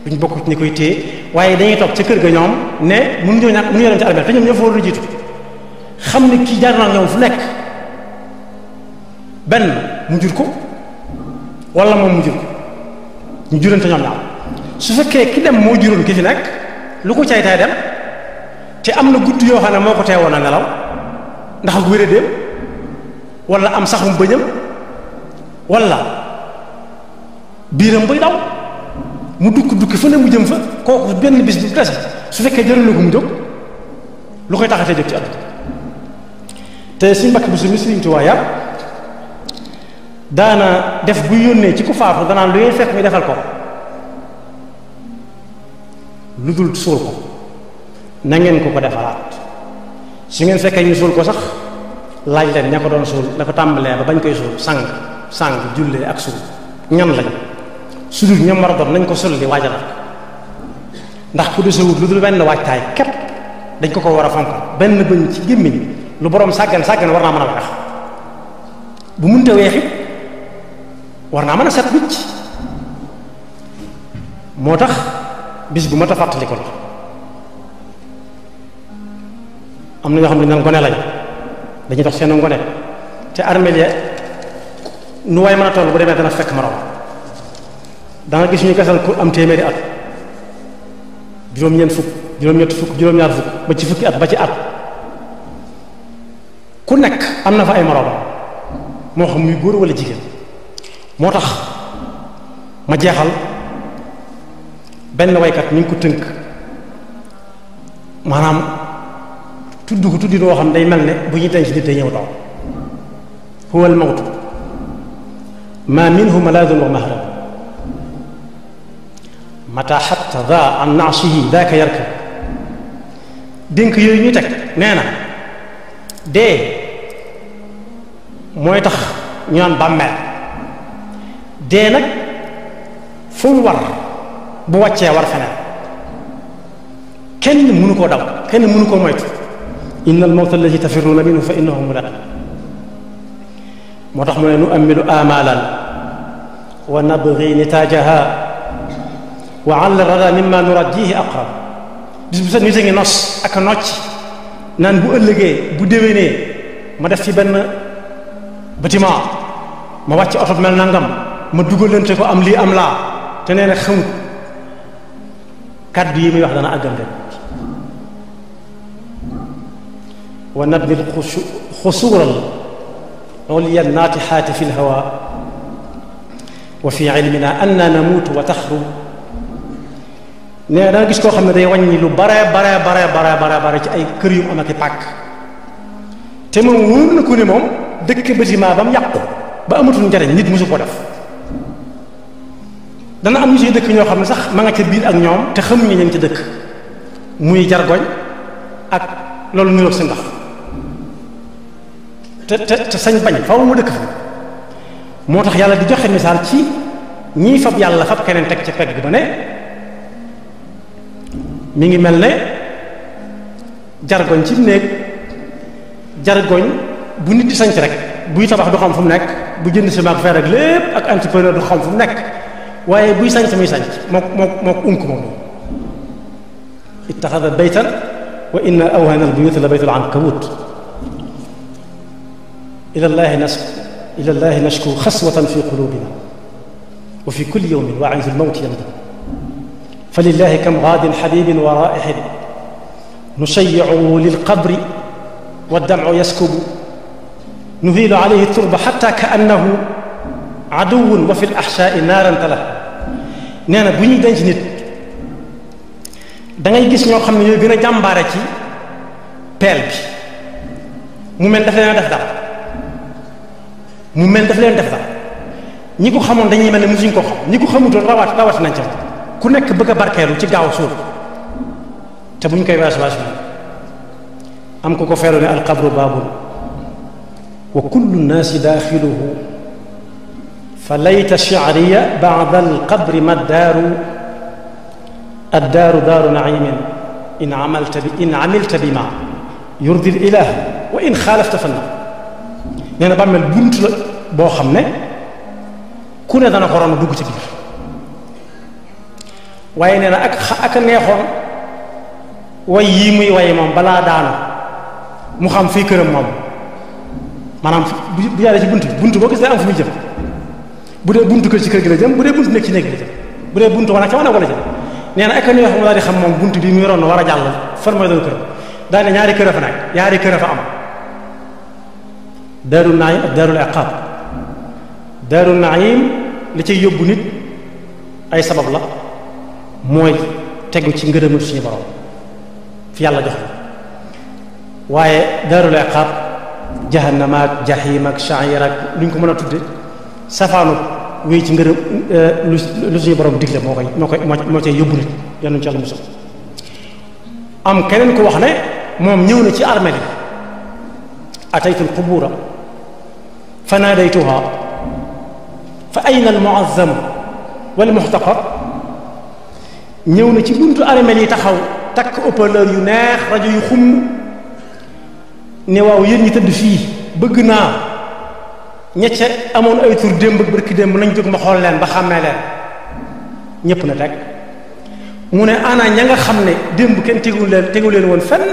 duñ bokk ci ña koy téye waaye dañuy toog ca kër ga ñoom ne mënuñoo dem ci armeel te ñoom ñoo fa war a jiitu xam ne kii jaar naa ñoom fu nekk benn mu jur ko wala moom mu jur ko ñu jurante ñoom ñaar su fekkee ki dem moo juróon ki fi nekk lu ko cay tay dem te am na gudd yoo xam ne moo ko teewoon a nelaw ndax ak wéradéem wala am saxum bëñam wala biiram buy daw mu dukki fa ne mu jëm fa kooku benn bis bu dese su fekkee jëral na ko mu jóg lu koy taxatee jóg ci àdduna te suñu mbakk bi suñu Sëriñ Tuubaa yàpp daana def bu yónnee ci ku faatu danaan lu ngeen fekk ñu defal ko lu dul suul ko na ngeen ko defaraat su ngeen fekkee ñu suul ko sax laaj leen ña ko doon suul la ko tàmbalee ba bañ koy suul sang jullee ak suul ñan lañ su dul ñam war a doon nañ ko sulli waajalal ko ndax ku desewut lu dul benn waajtaay képp dañ ko war a fonk benn bëñ ci gémmiñ lu boroom sàggan war naa mën a weex bu munte weexit war naa mën a set wicc moo tax bis bu mat a fàttali ko la am na ñoo xam ne naan gone lañ dañuy dox seen ngone te armeel ya nu waay mën a toll bu demee dana fekk moroom da nga gis ñu gasal ku am téeméeri at juróom-ñeent fukk juróom-ñett fukk juróom-ñaar fukk ba ci fukki at ba ci at ku nekk am na fa ay moroom moo xam muy góor wala jigéen moo tax ma jeexal benn waykat ñu ngi ko tënk maanaam tudd ko tuddin woo xam day mel ne bu ñuy denc nit day ñëw taw huwa al mawtu ma minhu malaadun wa mahrab mata xatta da an naasihi daaka yarkab dénk yooyu ñuy teg nee na dee mooy tax ñu naan bàmmeel dee nag fu mu war bu wàccee war feneen kenn mënu koo daw kenn mënu koo moytu inna al mawta allati tafirruuna minhu fa innahu mulaqi moo tax mu ne nu amilu amalan wa nabgi nitaajaha wa ala rada mimma nurajjihi aqrab bis bu set nit a ngi nos ak a nocc naan bu ëllëgee bu déwénee ma def fi benn bâtiment ma wàcc oto mel nangam ma dugalante ko am lii am laa te nee na xamut kàddu yi muy wax dana àggante wa nabni xusuural ulya naatixaati fi lhawa wa fi ilmina anna namuutu wa taxrub nee danga gis koo xam ne day wàññi lu bare ci ay kër yu am ak i pàkk te moom wóor na ku ne moom dëkk bâtiment ba mu yàqu ba amatul njariñ nit mosu ko def dana am ñu ci dëkk ñoo xam ne sax ma nga ca biir ak ñoom te xamuñu leen ci dëkk muy jargoñ ak loolu niroog si ndax te sañ bañ faaw mu dëkk fa moo tax yàlla di joxe misaal ci ñii fab yàlla fab keneen teg ca pegg ba ne mi ngi mel ne jargoñ ci néeg jargoñ bu nit di sanc rek buy tabax du xam fu mu nekk bu jënd si maag fer ak lépp ak entrepreneur du xam fu mu nekk waaye buy sanc muy sanc moo unk moom ittaxada baytan wa inna awhana albuyuti la baytul ankabut ila llahi nashku xaswatan fi qulubina wa fi kulli yawmin waa'idu almawti yamdi fa lillahi kam gaadin xabibin wa raa'ixin nusayyi'u lilqabri waddam'u yaskubu nuhiilu alayhi turba xatta ka'annahu aduwwun wa fi al-axshaa'i naaran talaha nee na bu ñuy denc nit da ngay gis ñoo xam ne ñooy gën a jàmbaare ci peel bi mu mel daf leen def dara mu mel daf leen def dara ñi ko xamoon dañuy mel ne musuñ ko xam ñi ko xamutoon rawat nañ ca ku nekk bëgg a barkeelu ci gaaw suul te bu ñu koy waas am ko feelu ne alqabru baabun wa kullu nnaasi daaxiluhu fa layta shi'riya ba'da alqabri ma addaaru daaru na'iimin in amilta bima yurdi al-ilaah wa in xaalafta fanna nee na bàmmeel bunt la boo xam ne ku ne dana ko ron dugg ci biir waaye nee na ak a neexoon way yii muy way moom balaa daanu mu xam fii këram moom maanaam bu jaaree ci bunt boo gis day am fu muy jëm bu dee buntu kër ci kër gi la jëm bu dee buntu nekk ci néeg gi la jëm bu dee buntu wanag ca wanag wala jëm nee na ak a neexoon mu daal di xam moom bunt bi muy ron war a jàll fan mooy doon këram daal ne ñaari kër a fa nekk ñaari kër a fa am daaru naim ak daarul iqaab daaru naim li cay yóbbu nit ay sabab la mooy tegu ci ngërëmul suñu borom fi yàlla jox la waaye daarul iqaab jahannama ak jahim ak sha'ir ak lu ñu ko mën a tudde safaanu wéy ci ngërëm lu suñu borom digle moo cay yóbbu nit yal ci yàlla musal am keneen ko wax ne moom ñëw na ci armeel yi ataytu alqubura fa naadaytuha fa ayna almuazzam wal muhtaqar ñëw na ci buntu armeel yi taxaw takk haut-parleur yu neex rajo yu xum ne waaw yéen ñi tëdd fii bëgg naa ñecce amoon ay tur démb ak barki démb nañ jóg ma xool leen ba xàmmee leen ñépp na teg mu ne ana ña nga xam ne démb kenn tegu leen woon fenn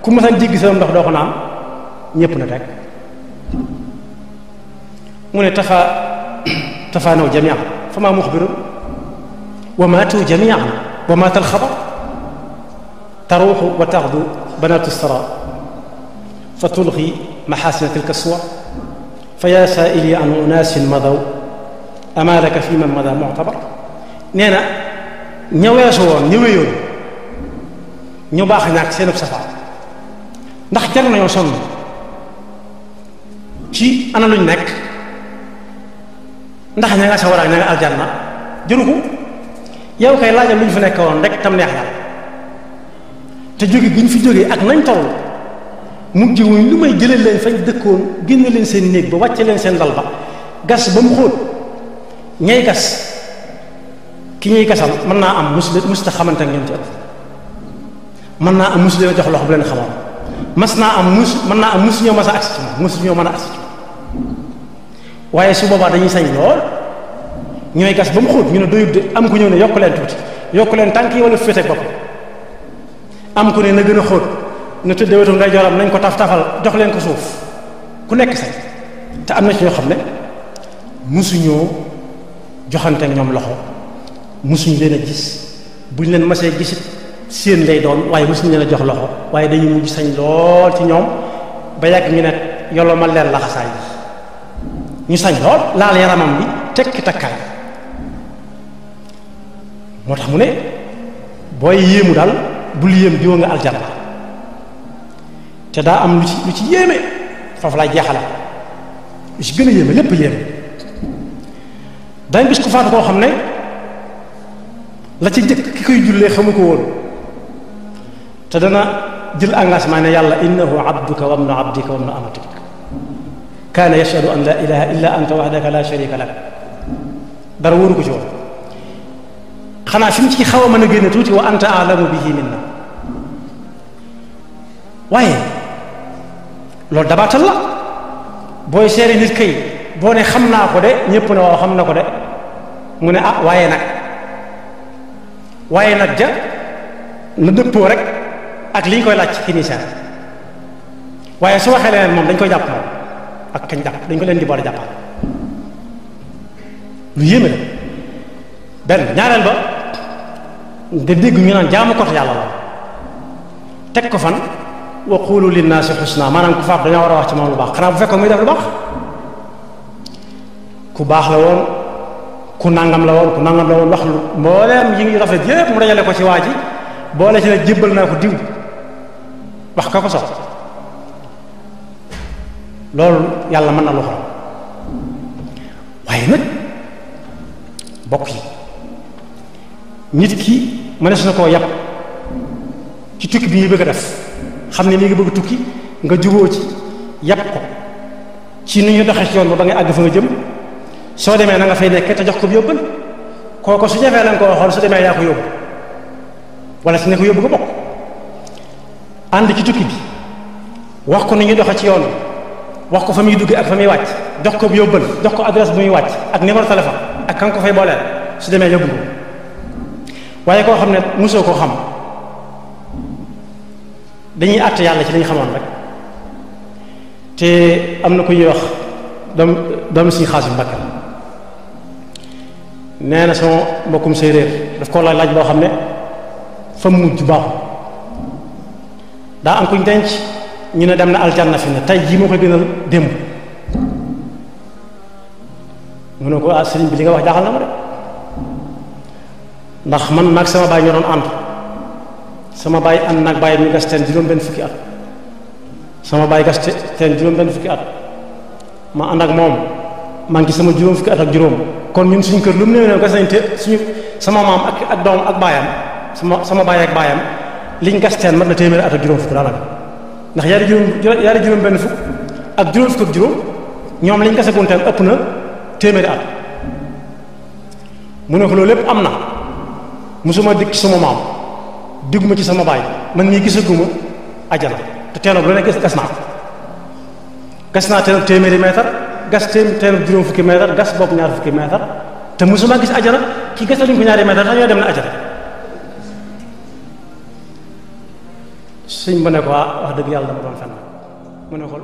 ku masaan jéggi sa ndox doo ko naan ñépp na teg mu ne tafaanaw jamian fa maa muxbiru wa maatu jamian wa maata alxabar taruuxu wa taxdu banaatu sara fa tulxi maxaasina tilka suwar fa yaa saaili an unaasin madaw amalaka fi man mada muctabar nee na ña weesu woon ñu wéyoon ñu baax ñaak seenub safaan ndax jar nañoo sonn ci ana luñ nekk ndax ña nga sawara ña nga aljanna jëru ko yow kay laajal luñ fi nekk woon rek tam neex yàlla te jóge gi ñu fi jógee ak nañ toll mujj wuñ lu may jëlee leen fañ dëkkoon génne leen seen néeg ba wàcce leen seen dal ba gas ba mu xóot ñay gas ki ñuy gasal mën naa am musta xamante ak ñoom ci ëpp mën naa am mus leen jox loxo bu leen xamoon mën naa am mus ñoo mas a agsi ci moom mus ñoo mën a agsi ci moom waaye su boobaa dañuy sañ lool ñooy gas ba mu xóot ñu ne doyut de am ku ñëw ne yokk leen tuuti yokk leen tànk yi wala féete ak bopp am ku ne na gën a xóot na tëddee wetu ngay joram nañ ko taf-tafal jox leen ko suuf ku nekk sañ te am na ci ñoo xam ne musuñoo joxante ak ñoom loxo musuñu leen a gis buñ leen masee gisit seen lay doon waaye musuñu leen a jox loxo waaye dañuy mujj sañ lool ci ñoom ba yàgg ñu ne yoloo ma leen laxasaay yi ñu sañ lool laal yaramam bi tekki takkaay moo tax mu ne booy yéemu daal bul yéem diwa nga aljanna te daa am lu ci yéeme foofu laay jeexale lu ci gën a yéeme lépp yéeme dañ gis ku faatu koo xam ne la ci jëkk ki koy jullee xamu ko woon te dana jël engagement ne yàlla innahu abduka wa ibnu abdika wa ibnu amatik kaana yashhadu an la ilaha illa anta wahdaka la sharika lak dara wóoru ko ci woon xanaa fi mu ci xaw a mën a génne tuuti wa anta alamu bihi minna waaye loolu dabaatal la booy seeri nit kay boo ne xam naa ko de ñépp ne waaw xam na ko de mu ne ah waaye nag ja na dëppoo rek ak li ñu koy laaj ci kii seer waaye su waxee leneen moom dañ koy jàpp moom ak kañ jàpp dañ ko leen di boole jàppal lu yéeme la benn ñaareel ba nga dégg ñu naan jaamu kot yàlla la teg ko fan wa qulu linnaasi xusna maanaam ku faat dañoo war a wax ci moom lu baax xanaa bu fekkoon muy def lu baax ku baax la woon ku nangam la woon wax lu mbooleem yi ngi rafet yépp mu dajale ko ci waa ji boole ci ne jébbal naa ko diw wax ka ko sox loolu yàlla mën na lu xool waaye nag bokk yi nit ki mënees na koo yàpp ci tukki bi ñuy bëgg a def xam ne mi ngi bëgg tukki nga juboo ci yàpp ko ci ni ñu doxee ci yoon ba ngay àgg fa nga jëm soo demee na nga fay nekk te jox ko yóbbal kooko su jafee lañ ko waxoon su demee yaa ko yóbbu wala si ne ko yóbbu nga bokk ànd ci tukki bi wax ko ni ñuy doxee ci yoon wax ko fa muy duggee ak fa muy wàcc jox ko yóbbal jox ko adresse bu muy wàcc ak numéro téléphone ak kan ko fay booleel su demee yóbbu ko waaye koo xam ne mosoo koo xam dañuy àtt yàlla ci li ñu xamoon rek te am na ku ñuy wax doom suñu xaas yu Mbàkke nee na sama mbokkum séeréer daf ko laaj boo xam ne fa mujj baaxul daa am kuñ denc ñu ne dem na aljanna fi ne tey jii moo koy gënal démb mu ne ko ah sëriñ bi li nga wax jaaxal na ma de ndax man maag sama baay ñoo doon ànd sama baay ànd nag baay mi gas teen juróom-benn fukki at sama baay gas teen juróom-benn fukki at ma ànd ak moom maa ngi ci sama juróom fukki at ak juróom kon ñun suñu kër lu mu néew gas nañ te suñu sama maam ak doom ak baayam sama baay ak baayam liñ gas teen mat na téeméeri at ak juróom fukk daanaka ndax yaari juróom benn fukk ak juróom fukk ak juróom ñoom liñ gasagoon teen ëpp na téeméeri at mu ne ko loolu lépp am na musuma dikk ci sama maam digguma ci sama baay man mii gisaguma ajana te teenob lu ne gas naa teen téeméeri mètre gas teen juróom fukki mètre gas bopp ñaar fukki mètre te musuma gis ajana ki gas luñ ko ñaari mètre tax ñoo dem na ajana sëñ ba ne ko wax dëgg yàlla dama doon fenn mu ne ko